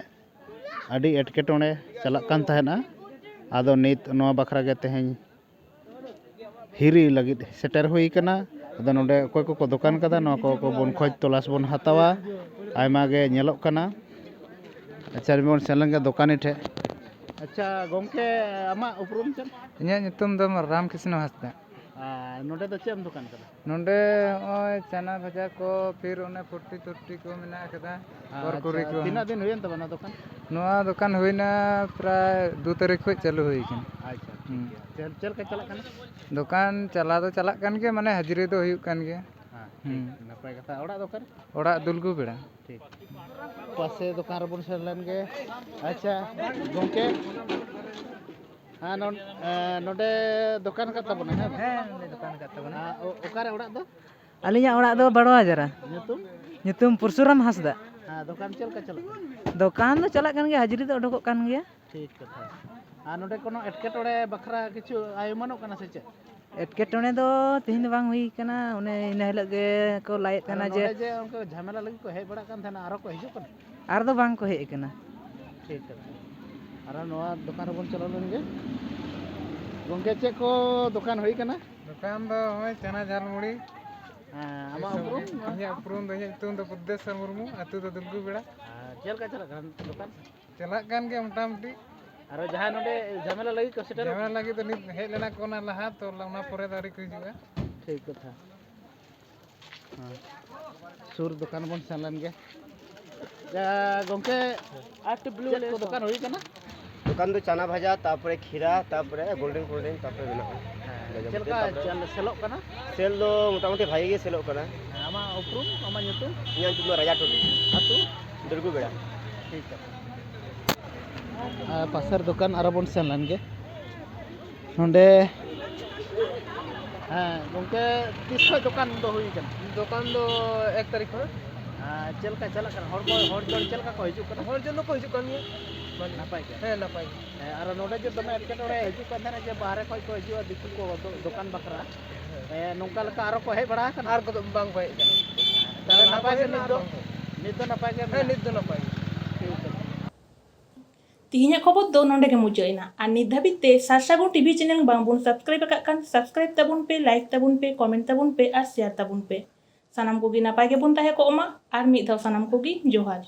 ᱟᱹᱰᱤ ᱮᱴᱠᱮᱴᱚᱬᱮ ᱪᱟᱞᱟᱜ ᱠᱟᱱ ᱛᱟᱦᱮᱱᱟ, ᱟᱫᱚ ᱱᱤᱛ ᱱᱚᱣᱟ ᱵᱟᱠᱷᱨᱟ ᱜᱮ ᱛᱮᱦᱮᱧ ᱦᱤᱨᱤ ᱞᱟᱹᱜᱤᱫ ᱥᱮᱴᱮᱨ ᱦᱩᱭ ᱠᱟᱱᱟ᱾ ᱟᱫᱚ ᱱᱚᱰᱮ ᱚᱠᱚᱭ ᱠᱚᱠᱚ ᱫᱚᱠᱟᱱ ᱠᱟᱫᱟ, ᱱᱚᱣᱟ ᱠᱚ ᱵᱚᱱ ᱠᱷᱚᱡᱽ ᱛᱚᱞᱟᱥ ᱵᱚᱱ ᱦᱟᱛᱟᱣᱟ᱾ ᱟᱭᱢᱟ ᱜᱮ ᱧᱮᱞᱚᱜ ᱠᱟᱱᱟ᱾ ᱟᱪᱪᱷᱟ, ᱵᱚᱱ ᱥᱮᱱ ᱞᱮᱱ ᱜᱮ ᱫᱚᱠᱟᱱᱤ ᱴᱷᱮᱡ᱾ ᱟᱪᱪᱷᱟ ᱜᱚᱢᱠᱮ, ᱟᱢᱟᱜ ᱩᱯᱨᱩᱢ ᱪᱮᱫ? ᱤᱧᱟᱹᱜ ᱧᱩᱛᱩᱢ ᱫᱚ ᱨᱟᱢᱠᱨᱤᱥᱱᱚ ᱦᱟᱸᱥᱫᱟ᱾ ᱟᱨ ᱱᱚᱰᱮ ᱫᱚ ᱪᱮᱫ ᱮᱢ ᱫᱚᱠᱟᱱ ᱠᱟᱫᱟ? ᱱᱚᱰᱮ ᱱᱚᱜᱼᱚᱭ ᱪᱟᱱᱟ ᱵᱷᱟᱡᱟ ᱠᱚ, ᱯᱷᱤᱨ ᱚᱱᱮ ᱯᱷᱩᱨᱴᱤ ᱛᱩᱨᱴᱤ ᱠᱚ ᱢᱮᱱᱟᱜ ᱟᱠᱟᱫᱟ, ᱟᱪᱪᱷᱟ, ᱠᱚᱨᱠᱩᱨᱤ ᱠᱚ᱾ ᱛᱤᱱᱟᱹᱜ ᱫᱤᱱ ᱦᱩᱭᱮᱱ ᱛᱟᱢᱟ ᱱᱚᱣᱟ ᱫᱚᱠᱟᱱ? ᱱᱚᱣᱟ ᱫᱚᱠᱟᱱ ᱦᱩᱭᱱᱟ ᱯᱨᱟᱭ ᱫᱩ ᱛᱟᱹᱨᱤᱠᱷ ᱠᱷᱚᱱ ᱪᱟᱹᱞᱩ ᱦᱩᱭ ᱠᱟᱱᱟ᱾ ᱟᱪᱪᱷᱟ, ᱴᱷᱤᱠ ᱦᱩᱸ᱾ ᱜᱮᱭᱟ᱾ ᱪᱮᱫ, ᱪᱮᱫ ᱞᱮᱠᱟ ᱪᱟᱞᱟᱜ ᱠᱟᱱᱟ? ᱫᱚᱠᱟᱱ ᱪᱟᱞᱟᱣ ᱫᱚ ᱪᱟᱞᱟᱜ ᱠᱟᱱ ᱜᱮᱭᱟ, ᱢᱟᱱᱮ ᱦᱟᱹᱡᱨᱤ ᱫᱚ ᱦᱩᱭᱩᱜ ᱠᱟᱱ ᱜᱮᱭᱟ᱾ ᱦᱮᱸ, ᱴᱷᱤᱠ, ᱦᱩᱸ᱾ ᱱᱟᱯᱟᱭ ᱠᱟᱛᱷᱟ᱾ ᱚᱲᱟᱜ ᱫᱚ ᱚᱠᱟᱨᱮ? ᱚᱲᱟᱜ ᱫᱩᱞᱜᱩ ᱵᱮᱲᱟ᱾ ᱴᱷᱤᱠ᱾ ᱯᱟᱥᱮ ᱫᱚᱠᱟᱱ ᱨᱮᱵᱚᱱ ᱥᱮᱱ ᱞᱮᱱ ᱜᱮ᱾ ᱟᱪᱪᱷᱟ, ᱜᱚᱢᱠᱮ, ᱦᱮᱸ, ᱱᱚᱰ-, ᱮ, ᱱᱚᱰᱮ ᱫᱚᱠᱟᱱ ᱠᱟᱫ ᱛᱟᱵᱚᱱᱟ, ᱦᱮᱸ ᱵᱟᱝ? ᱦᱮᱸ, ᱱᱚᱰᱮ ᱫᱚᱠᱟᱱ ᱠᱟᱫ ᱛᱟᱵᱚᱱᱟ᱾ ᱦᱮᱸ, ᱚ-, ᱚᱠᱟᱨᱮ ᱚᱲᱟᱜ ᱫᱚ? ᱟᱹᱞᱤᱧᱟᱜ ᱚᱲᱟᱜ ᱫᱚ ᱵᱟᱲᱣᱟᱡᱟᱨᱟ᱾ ᱧᱩᱛᱩᱢ? ᱧᱩᱛᱩᱢ ᱯᱩᱨᱥᱩᱨᱟᱢ ᱦᱟᱸᱥᱫᱟ᱾ ᱦᱮᱸ, ᱫᱚᱠᱟᱱ ᱪᱮᱫ ᱞᱮᱠᱟ ᱪᱟᱞᱟᱜ ᱠᱟᱱᱟ? ᱫᱚᱠᱟᱱ ᱫᱚ ᱪᱟᱞᱟᱜ ᱠᱟᱱ ᱜᱮᱭᱟ, ᱦᱟᱡᱽᱨᱤ ᱫᱚ ᱚᱰᱚᱠᱚᱜ ᱠᱟᱱ ᱜᱮᱭᱟ᱾ ᱴᱷᱤᱠ ᱠᱟᱛᱷᱟ᱾ ᱟᱨ ᱱᱚᱰᱮ ᱠᱳᱱᱳ ᱮᱴᱠᱮᱴᱚᱬᱮ ᱵᱟᱠᱷᱨᱟ ᱠᱤᱪᱷᱩ ᱟᱭ ᱩᱢᱟᱹᱱᱚᱜ ᱠᱟᱱᱟ ᱥᱮ ᱪᱮᱫ? ᱮᱴᱠᱮᱴᱚᱬᱮ ᱫᱚ ᱛᱮᱦᱮᱧ ᱫᱚ ᱵᱟᱝ ᱦᱩᱭ ᱠᱟᱱᱟ, ᱚᱱᱮ ᱤᱱᱟᱹ ᱦᱤᱞᱳᱜ ᱜᱮ ᱠᱚ ᱞᱟᱹᱭᱮᱫ ᱟᱨ ᱛᱟᱦᱮᱱᱟ ᱡᱮ ᱱᱚᱰᱮ ᱡᱮ ᱚᱱᱠᱟ ᱡᱷᱟᱢᱮᱞᱟ ᱞᱟᱹᱜᱤᱫ ᱠᱚ ᱦᱮᱡ ᱵᱟᱲᱟᱜ ᱠᱟᱱ ᱛᱟᱦᱮᱱᱟ, ᱟᱨᱚ ᱠᱚ ᱦᱤᱡᱩᱜ ᱠᱟᱱᱟ? ᱟᱨ ᱫᱚ ᱵᱟᱝ ᱠᱚ ᱦᱮᱡ ᱟᱠᱟᱱᱟ᱾ ᱴᱷᱤᱠ ᱟᱪᱷᱮ, ᱟᱨᱚ ᱱᱚᱣᱟ ᱫᱚᱠᱟᱱ ᱨᱮᱵᱚᱱ ᱪᱟᱞᱟᱣ ᱞᱮᱱ ᱜᱮ᱾ ᱜᱚᱝᱠᱮ, ᱪᱮᱫ ᱠᱚ ᱫᱚᱠᱟᱱ ᱦᱩᱭ ᱠᱟᱱᱟ? ᱫᱚᱠᱟᱱ ᱫᱚ ᱱᱚᱜᱼᱚᱭ ᱪᱟᱱᱟ ᱡᱷᱟᱞ ᱢᱩᱲᱤ᱾ ᱦᱮᱸ, ᱟᱢᱟᱜ ᱩᱯᱨᱩᱢ? ᱤᱧᱟᱹᱜ ᱩᱯᱨᱩᱢ ᱫᱚ, ᱤᱧᱟᱹᱜ ᱧᱩᱛᱩᱢ ᱫᱚ ᱵᱩᱫᱽᱫᱷᱮᱥᱥᱚᱨ ᱢᱩᱨᱢᱩ, ᱟᱹᱛᱩ ᱫᱚ ᱫᱩᱞᱜᱩ ᱵᱮᱲᱟ᱾ ᱟᱨ ᱪᱮᱫ ᱞᱮᱠᱟ ᱪᱟᱞᱟᱜ ᱠᱟᱱᱟ ᱫᱚᱠᱟᱱ? ᱪᱟᱞᱟᱜ ᱠᱟᱱ ᱜᱮᱭᱟ ᱢᱚᱴᱟᱢᱩᱴᱤ᱾ ᱟᱨᱚ ᱡᱟᱦᱟᱸᱭ ᱱᱚᱰᱮ ᱡᱷᱟᱢᱮᱞᱟ ᱞᱟᱹᱜᱤᱫ ᱠᱚ ᱥᱮᱴᱮᱨᱚᱜ ᱡᱷᱟᱢᱮᱞᱟ ᱠᱟᱱᱟ? ᱞᱟᱹᱜᱤᱫ ᱫᱚ ᱱᱤᱛ ᱦᱮᱡ ᱞᱮᱱᱟ ᱠᱚ ᱚᱱᱟ ᱞᱟᱦᱟ, ᱛᱚ ᱚᱱᱟ ᱯᱚᱨᱮ ᱫᱚ ᱟᱹᱣᱨᱤ ᱠᱚ ᱦᱤᱡᱩᱜᱼᱟ᱾ ᱴᱷᱤᱠ ᱠᱟᱛᱷᱟ᱾ ᱦᱮᱸ᱾ ᱥᱩᱨ ᱫᱚᱠᱟᱱ ᱵᱚᱱ ᱥᱮᱱ ᱞᱮᱱ ᱜᱮ᱾ ᱡᱟ, ᱜᱚᱝᱠᱮ, ᱟᱨ ᱴᱩ ᱵᱞᱩ ᱪᱮᱫ ᱠᱚ ᱞᱮᱥ᱾ ᱫᱚᱠᱟᱱ ᱦᱩᱭ ᱠᱟᱱᱟ? ᱫᱚᱠᱟᱱ ᱫᱚ ᱪᱟᱱᱟ ᱵᱷᱟᱡᱟ, ᱛᱟᱨᱯᱚᱨᱮ ᱠᱷᱤᱨᱟ, ᱛᱟᱨᱯᱚᱨᱮ ᱜᱳᱞᱰᱮᱱ ᱠᱳᱞᱰᱮᱱ, ᱛᱟᱨᱯᱚᱨᱮ ᱢᱮᱱᱟᱜᱼᱟ᱾ ᱦᱮᱸ, ᱪᱮᱫ ᱞᱮᱠᱟ ᱛᱟᱨᱯᱚᱨᱮ ᱪᱮᱞ-, ᱥᱮᱞᱚᱜ ᱠᱟᱱᱟ? ᱥᱮᱞ ᱫᱚ ᱢᱚᱴᱟᱢᱩᱴᱤ ᱵᱷᱟᱜᱮ ᱜᱮ ᱥᱮᱞᱚᱜ ᱠᱟᱱᱟ᱾ ᱦᱮᱸ, ᱟᱢᱟᱜ ᱩᱯᱨᱩᱢ, ᱟᱢᱟᱜ ᱧᱩᱛᱩᱢ? ᱤᱧᱟᱹᱜ ᱧᱩᱛᱩᱢ ᱫᱚ ᱨᱟᱡᱟ ᱴᱩᱰᱩ᱾ ᱟᱹᱛᱩ? ᱫᱩᱨᱜᱩ ᱵᱮᱲᱟ᱾ ᱴᱷᱤᱠ ᱜᱮᱭᱟ᱾ ᱟᱨ ᱯᱟᱥᱮᱨ ᱫᱚᱠᱟᱱ ᱟᱨᱚ ᱵᱚᱱ ᱥᱮᱱ ᱞᱮᱱ ᱜᱮ᱾ ᱱᱚᱰᱮ, ᱦᱮᱸ, ᱜᱚᱝᱠᱮ, ᱛᱤᱥ ᱠᱷᱚᱱ ᱫᱚᱠᱟᱱ ᱫᱚ ᱦᱩᱭ ᱠᱟᱱᱟ? ᱫᱚᱠᱟᱱ ᱫᱚ ᱮᱠ ᱛᱟᱹᱨᱤᱠᱷ ᱠᱷᱚᱱ᱾ ᱟᱨ ᱪᱮᱫ ᱞᱮᱠᱟ ᱪᱟᱞᱟᱜ ᱠᱟᱱᱟ? ᱦᱚᱲ ᱠᱚ, ᱦᱚᱲ ᱡᱚᱱ ᱪᱮᱫ ᱞᱮᱠᱟ ᱠᱚ ᱦᱤᱡᱩᱜ ᱠᱟᱱᱟ? ᱦᱚᱲ ᱡᱚᱱ ᱫᱚᱠᱚ ᱦᱤᱡᱩᱜ ᱠᱟᱱ ᱜᱮᱭᱟ᱾ ᱱᱟᱯᱟᱭ ᱜᱮ? ᱦᱮᱸ, ᱱᱟᱯᱟᱭ ᱜᱮ᱾ ᱦᱮᱸ, ᱟᱨ ᱱᱚᱰᱮ ᱡᱮ ᱫᱚᱢᱮ ᱮᱴᱠᱮᱴᱚᱬᱮ ᱦᱤᱡᱩᱜ ᱠᱟᱱ ᱛᱟᱦᱮᱱᱟ ᱡᱮ ᱵᱟᱦᱨᱮ ᱠᱷᱚᱱ ᱠᱚ ᱦᱤᱡᱩᱜᱼᱟ ᱫᱤᱠᱩ ᱠᱚ ᱫᱚ-, ᱫᱚᱠᱟᱱ ᱵᱟᱠᱷᱨᱟ, ᱦᱮᱸ, ᱱᱚᱝᱠᱟ ᱞᱮᱠᱟ ᱟᱨᱚ ᱠᱚ ᱦᱮᱡ ᱵᱟᱲᱟ ᱟᱠᱟᱱᱟ? ᱟᱨ ᱠᱚᱫᱚ ᱵᱟᱝ ᱠᱚ ᱦᱮᱡ ᱟᱠᱟᱱᱟ᱾ ᱛᱟᱦᱞᱮ ᱱᱟᱯᱟᱭ ᱜᱮ ᱱᱤᱛ ᱫᱚ? ᱱᱤᱛ ᱫᱚ ᱱᱟᱯᱟᱭ ᱜᱮ ᱦᱮᱸ, ᱢᱮᱱᱟᱜᱼᱟ? ᱱᱤᱛ ᱫᱚ ᱱᱟᱯᱟᱭ ᱜᱮ᱾ ᱴᱷᱤᱠ ᱟᱪᱷᱮ᱾ ᱛᱤᱦᱤᱧᱟᱜ ᱠᱷᱚᱵᱚᱨ ᱫᱚ ᱱᱚᱰᱮ ᱜᱮ ᱢᱩᱪᱟᱹᱫ ᱮᱱᱟ᱾ ᱟᱨ ᱱᱤᱛ ᱫᱷᱟᱹᱵᱤᱡ ᱛᱮ ᱥᱟᱨᱥᱟᱹᱜᱩᱱ ᱴᱤᱵᱷᱤ ᱪᱮᱱᱮᱞ ᱵᱟᱝ ᱵᱚᱱ ᱥᱟᱵᱥᱠᱨᱟᱭᱤᱵ ᱟᱠᱟᱫ ᱠᱷᱟᱱ, ᱥᱟᱵᱥᱠᱨᱟᱭᱤᱵ ᱛᱟᱵᱚᱱ ᱯᱮ, ᱞᱟᱭᱤᱠ ᱛᱟᱵᱚᱱ ᱯᱮ, ᱠᱚᱢᱮᱱᱴ ᱛᱟᱵᱚᱱ ᱯᱮ ᱟᱨ ᱥᱮᱭᱟᱨ ᱛᱟᱵᱚᱱ ᱯᱮ᱾ ᱥᱟᱱᱟᱢ ᱠᱚᱜᱮ ᱱᱟᱯᱟᱭ ᱜᱮᱵᱚᱱ ᱛᱟᱦᱮᱸ ᱠᱚᱜ ᱢᱟ᱾ ᱟᱨ ᱢᱤᱫ ᱫᱷᱟᱣ ᱥᱟᱱᱟᱢ ᱠᱚᱜᱮ ᱡᱚᱦᱟᱨ᱾